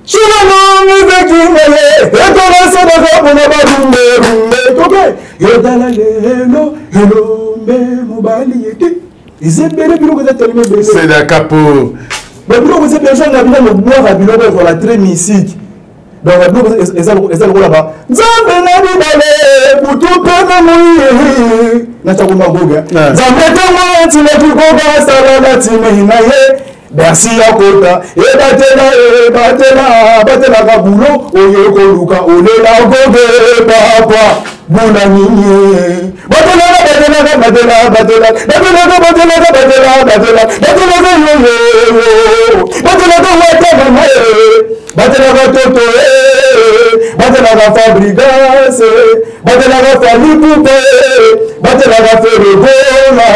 Speaker 1: sulalongisaki ngai etolasadaka mpona barumberumbe toke yotala lelo elombe mobali ete eza ebele. Biloko eza telema ebele.
Speaker 2: Seda Kapo.
Speaker 1: Babiloko eza ebele. Nga bino lobwaka biloko ekozala très mystique. Donc babiloko eza lokola ba nzambe na bibale butu mpe na moi natakomba goga nzambe ntango atinaki koga asala na timei na ye bersi ya kota ebatela ebatela batelaka bulo oyo koluka olela goge papa bula nini batelaka batelaka batela batela batelaka batelaka batela batela batelaka yoyoyo batelaka watamama batelaka toto, batelaka Fabrigas, batelaka Falipupe, batelaka Feregola.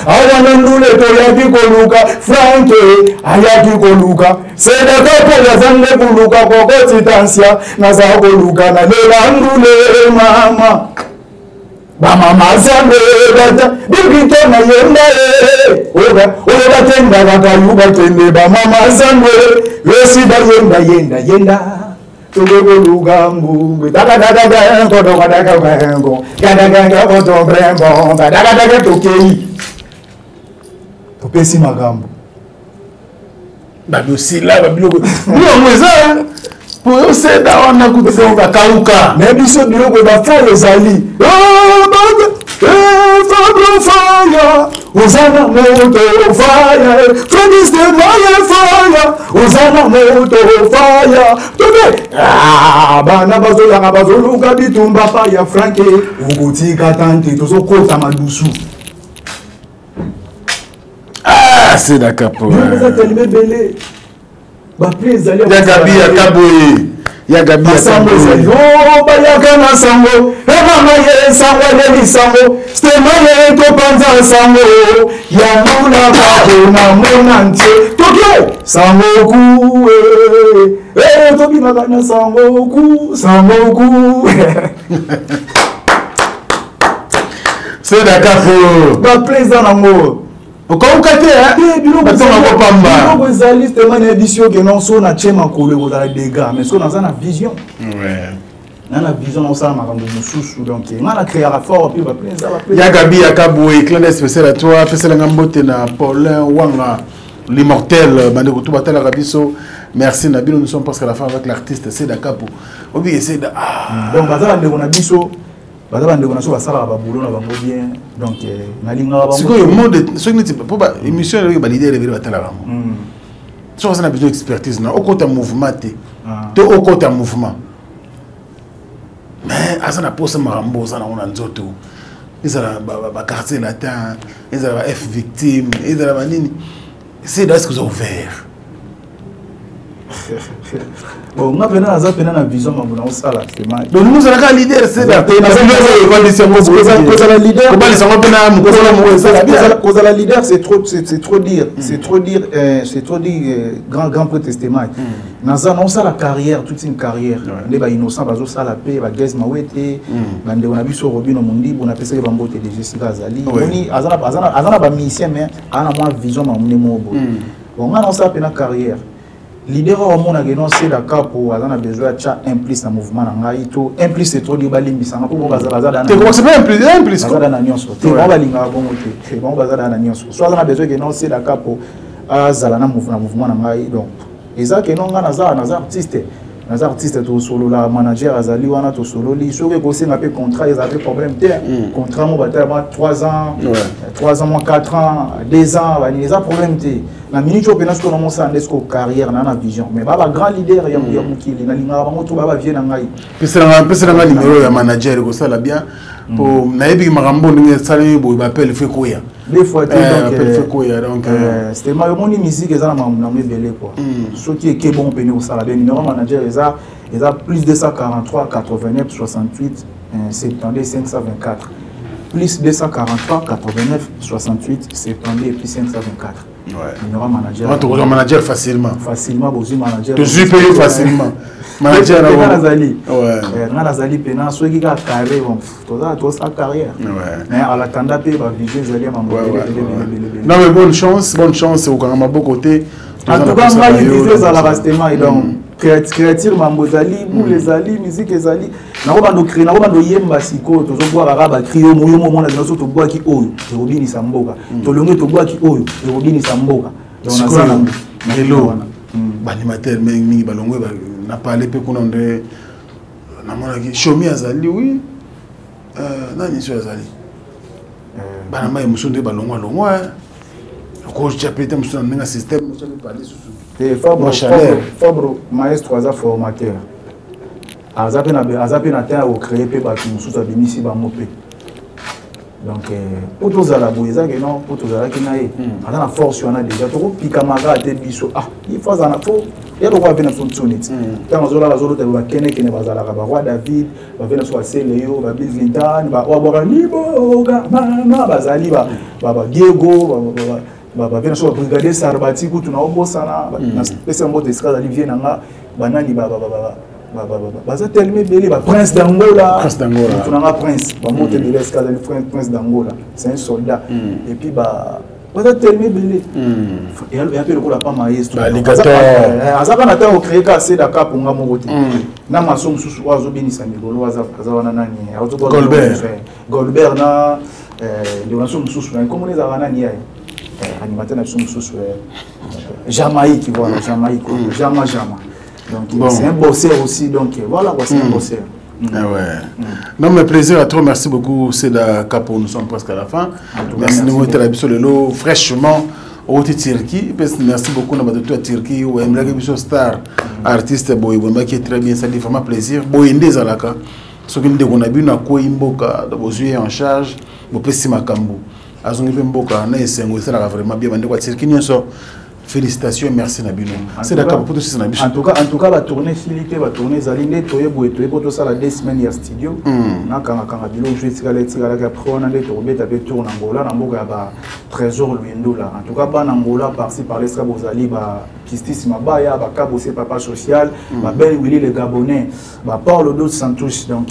Speaker 1: Awa na ndule toyaki koluka Franke, ayaki koluka Sedaka mpo naza nde koluka kokotitansia, naza koluka nalela ndule mama bamama zambe bata bibito na yemba ye oyo bakendaka kayu bakende bamama zambe yosi bayenda yenda yenda tokekoluka mbungwe takatakaenkodokadakaengo gadagaengo tokei topesi makambo.
Speaker 2: Badosila babiloko biloko eza po oseda wana kutu bakauka.
Speaker 1: Me biso biloko bafaya ezali fabro faya oza na moto faya fredistemaye faya oza na moto faya tobe bana bazoyaka bazoluka bitumba pa ya Franke okotika tante tozokota madusu.
Speaker 2: Ah, c'est d'accord.
Speaker 1: Eza telema ebele, bapli ezali.
Speaker 2: Ya Gabi ya Kaboye. Ya Gabi ya
Speaker 1: Sango ezali o bayaka na sango ebanga ye sango aleli sango stema ye topanza sango ya mona bato na mona ntie toke sango ku tobinaka na sango ku sango ku.
Speaker 2: C'est d'accord.
Speaker 1: Bapli eza nango.
Speaker 2: Okauka te, batonga kopamba.
Speaker 1: Biloko ezali tema na yebi si oke non so na tie makolo ekozala dégâts, mais soki naza na vision, na vision naosala makambo mosusu, donc nga na créaka fort mpe bapli eza bapli.
Speaker 2: Ya Gabi ya Kaboye, clin d'œil spécial à toi. Peselanga mbote na Paulin Wanga l'immortel, bandeko tu batalaka biso. Merci na bino, nous sommes presque à la fin avec l'artiste Seda Kapo. Obi Seda. Ah.
Speaker 1: Donc baza bandeko na biso, baza bandeko na biso, basalaka babulo na bango bien, donc nalingaka bango.
Speaker 2: Sikoyo monde soki neti po ba émission eloki ba leader ebele batalaka yango. Soki aza na besoin expertise na okota mouvement te, to okota mouvement mais aza na posa makambo oza nango na nzoto, ezala baquartier latin, ezala ba f victime, ezala banini, c'est est-ce que oza ouvert?
Speaker 1: Bon, nga mpena naza mpena na vision mambo na osala.
Speaker 2: Donc ozalaka leader.
Speaker 1: Kozala leader,
Speaker 2: kobalisa ngo mpe na mokolo moko ezala bien.
Speaker 1: Kozala leader, c'est trop, c'est trop dire, c'est trop dire, c'est trop dire. Grand prêtre Stemai, naza naosala carrière, toute une carrière nde bainnocent bazosala mpe bagaz mawete, bandeko na biso Robino Mondibu, napesaki bambote deja esika azali. Omoni, aza na bamusicien, mais aza na mwa vision mamune moko boye. Bon, nga naosala mpe na carrière leader oyo omonaka eno Seda Kapo aza na besoin ya tya un plus na mouvement na ngai, to un plus, c'est trop dire, balimbisanga mpo baza da na nyonso te, bango balingaka bongo te, bango baza da na nyonso. So aza na besoin ke no Seda Kapo azala na mouvement na ngai, donc eza ke no ngai naza artiste, naza artiste, tosolola, manager azali wana, tosololi. Soki ekosenga mpe contrat, ezala mpe problème te. Contrat mo batala mwa 3 ans, 3 ans, mwa 4 ans, 2 ans, banini, eza problème te. Na minute oyo mpena sikoyo namosala nde sikoyo carrière na vision, mais ba bagrand leader ya mokili, nalingaka bango to ba bavie na ngai.
Speaker 2: Peselanga numéro ya manager, ekosala bien po nayebiki makambo ndenge esalemi boye, bapele fe koya.
Speaker 1: Deux fois te.
Speaker 2: Donc fe koya, donc
Speaker 1: Stema, omoni, musique eza na makambo nango ebele quoi. Soki eke bongo pene kosala bien, numéro manager eza plus 243 89 68 72 524, plus 243 89 68 72 et puis 524. Numéro manager.
Speaker 2: Tokozwa manager facilement.
Speaker 1: Facilement, bozwi manager.
Speaker 2: Tozwi mpe yo facilement manager.
Speaker 1: Nga nazali, nga nazali mpena soki kaka carré, bon, toza tosala carrière, mais en attendant mpe bavision ezali ya mambo.
Speaker 2: Non mais bonne chance, bonne chance, okanga maboko te.
Speaker 1: En tout cas ngai vision ezalaka stema, donc créature mambo ezali, boule ezali, musique ezali, nakobanda ocrée, nakobanda oyemba. Sikoyo tozobwaka kaka bacri yo moyo momona bino. So tobwaki oyo ekobinisa mboka, tolongi, tobwaki oyo ekobinisa mboka.
Speaker 2: Lelo baanimateur mingi balongwe na pale mpe kuna nde namonaki Shomi azali, oui, nani so azali, bana mai mosusu nde balongwa longwa, okotya pe te mosusu na ndenge ya système pale susu.
Speaker 1: Te, Fabro maestro aza formateur, aza mpe na temps ya kocréer mpe bato mosusu, abimisi bango mpe. Donc po tozala boye, eza ke non, po tozalaki na ye, aza na force wana déjà, tokopikamaka te biso. Ah, il faut azala na fo ya lokola ape na biso ntsoni ti ntango azolala, azolota bakenekene, bazalaka baroi David, bave na biso basele yo, babill Clinton, babwaka liboka mama, bazali badiego, bave na biso babrigadier Sarbati kutu na obosana, napesa mbote esika azali, vie na nga, banani baza tellement ebele, baprince d'Angola, moto nanga prince, bamoto ebele esika azali, prince d'Angola, c'est un soldat. Et puis baza tellement ebele, ya mpe lokola pa maestro aza kaka na ntango ocrée ka Seda Kapo, nga moko te na maso mosusu oyo azobinisa mikolo, aza wana nani? Golbert na ndeko na biso mosusu na komona ezalaka nani yaye, animateur na biso mosusu, Jamaïque, voilà, Jamaïque, Jama Jama. Donc bon, c'est un bosseur aussi, donc voilà quoi, c'est un bosseur.
Speaker 2: Ah ouais. Non mais plaisir à toi, merci beaucoup Seda Capo, nous sommes presque à la fin. Merci de nous la biso lelo fraîchement au Turquie. Merci beaucoup na bato ya Turquie ou emlaki biso star artiste boy bombaki très bien, ça dit vraiment plaisir. Boy nde ezalaka soki ndeko na bino akwei mboka, bozwi en charge, bopesi makambo, azongi mpe mboka na esengo, esalaka vraiment bien. Bandeko ya Turquie nyonso, félicitations, merci na bino. C'est d'accord pour tous na biso.
Speaker 1: En tout cas batourne esili te, batourne ezali nde toye boye, toye po tosala 2 semaines ya studio, nakangakanga biloko mosusu etikala etikalaki. Après wana nde tokobeta mpe tour na Ngola, na mboka ya ba Trésor Lwendula. En tout cas bana Ngola par-ci par esika bozali, ba Kistis Mabaya, bakabose papa social, babel Willi le Gabonais, ba Paulo dos Santos, donc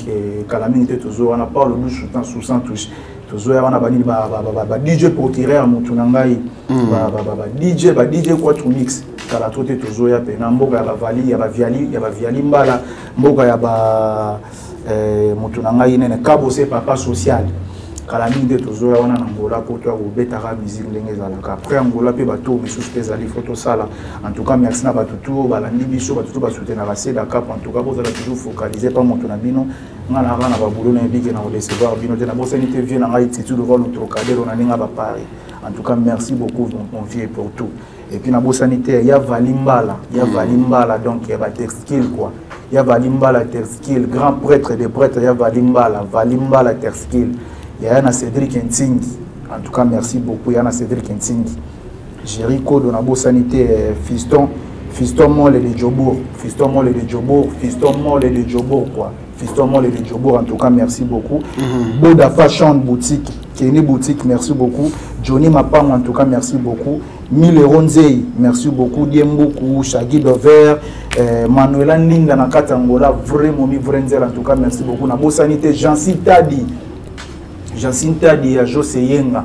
Speaker 1: kala mingi te tozo wana, Paulo dos Santos, tozoya wana, banini, ba DJ procureur, motu na ngai, ba DJ, ba DJ Quatro Mix, kala to te tozoya mpe na mboka ya bavali, ya baviali, ya baviali mbala, mboka ya ba motu na ngai nene kabose papa social. Kala mingi nde tozoya wana na Angola mpo toya kobetaka musique ndenge ezalaka. Après Angola mpe batour misusu mpe ezali fo tosala. En tout cas merci na bato tu oyo balandi biso, bato tu basoutenaka Seda Cap. En tout cas bozala toujours focalisé pa moto na bino. Nga na kaka na babulo nayebi ke na kodecevoir bino te. Nabosani te vieux na ngai Titu devant le Trocadero na ndenge ya baparis. En tout cas merci beaucoup mon vieux pour tout. Et puis nabosani te ya Vali Mbala, ya Vali Mbala, donc ya ba textile quoi. Ya Vali Mbala textile, grand prêtre des prêtres, ya Vali Mbala, Vali Mbala textile. Ya na Cédric Ntingi. En tout cas merci beaucoup ya na Cédric Ntingi. Jerry Kodo nabosani te Fiston, Fiston Mole de Djobourg, Fiston Mole de Djobourg, Fiston Mole de Djobourg quoi. Fiston Mole de Djobourg, en tout cas merci beaucoup. Boda Fashion Boutique, Kenny Boutique, merci beaucoup. Johnny Mapang, en tout cas merci beaucoup. 1000 euros Nzei, merci beaucoup. Diembuku, Shaggy Dover, Manuela Ninga na kati Angola, vrai momi, vrai Nzela, en tout cas merci beaucoup. Na bosanité, Jancy Tadi, Jancy Tadi ya José Yenga,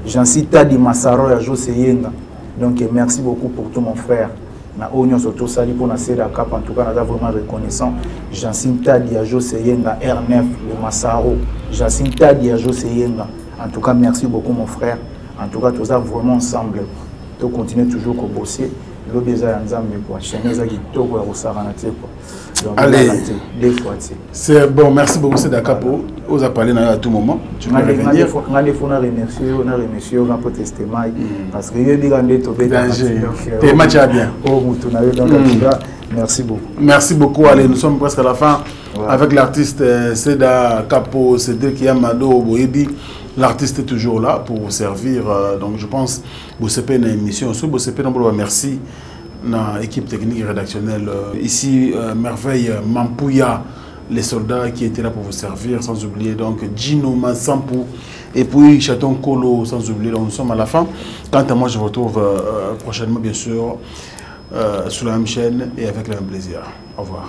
Speaker 1: Jancy Tadi Masaro ya José Yenga. Donc merci beaucoup pour tout mon frère. Na oyo nyonso tosali mpo na Seda Cap, en tout cas naza vraiment reconnaissant. Jancy Tadi ya José Yenga, R9 le Masaro, Jancy Tadi ya José Yenga. En tout cas merci beaucoup mon frère. En tout cas toza vraiment ensemble. To continuer toujours ko bosser. Lobi eza ya Nzambe quoi. Chaîne eza kitoko ya kosakana te quoi. Donc,
Speaker 2: allez,
Speaker 1: la te, deux fois te.
Speaker 2: C'est bon, merci beaucoup Seda Capo. Oza parler à tout moment. Tu peux revenir.
Speaker 1: Nga nde faut na remercier yo, na remercier yo pour tester mai parce que yo bika nde to beta.
Speaker 2: Danger. T'es match à bien.
Speaker 1: Oh mutu na yo donc en tout cas merci beaucoup.
Speaker 2: Merci beaucoup. Allez, nous sommes presque à la fin. Avec l'artiste Seda Capo, Cédric Yamado Boyebi. L'artiste est toujours là pour vous servir. Donc je pense que vous avez une émission. Vous avez une merci à l'équipe technique et rédactionnelle. Ici, Merveille Mampouya, les soldats qui étaient là pour vous servir, sans oublier donc Gino Masampu et puis Chaton Kolo, sans oublier. Donc nous sommes à la fin. Quant à moi, je vous retrouve prochainement, bien sûr, sur la même chaîne et avec le même plaisir. Au revoir.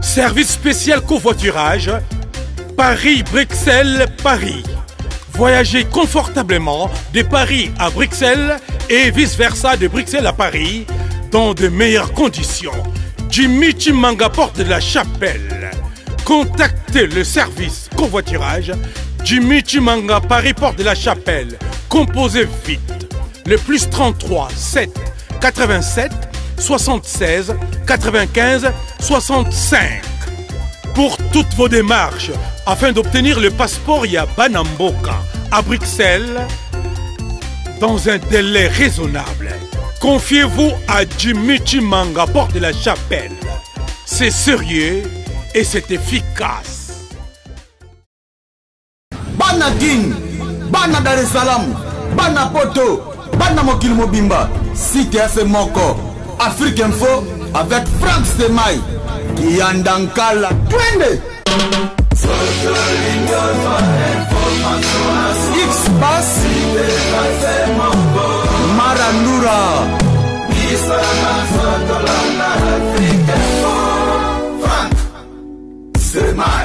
Speaker 7: Service spécial covoiturage, Paris-Bruxelles, Paris. Voyagez confortablement de Paris à Bruxelles et vice-versa de Bruxelles à Paris dans de meilleures conditions. Jimmy Chimanga, porte de la Chapelle. Contactez le service covoiturage Jimmy Chimanga, Paris, porte de la Chapelle. Composez vite le plus 33 7 87 76 95 65. Pour toutes vos démarches afin d'obtenir le passeport Yabanamboka à Bruxelles dans un délai raisonnable. Confiez-vous à Jimmy Chimanga, porte de la Chapelle. C'est sérieux et c'est efficace.
Speaker 8: Bana King, Bana Dar es Salaam, Bana Poto, Bana Mokili Mobimba, site ya se moko, Afrique Info avec Franck Stemay, Kiyandankala, twende! X-Pass, Marandura. Franck Stemay.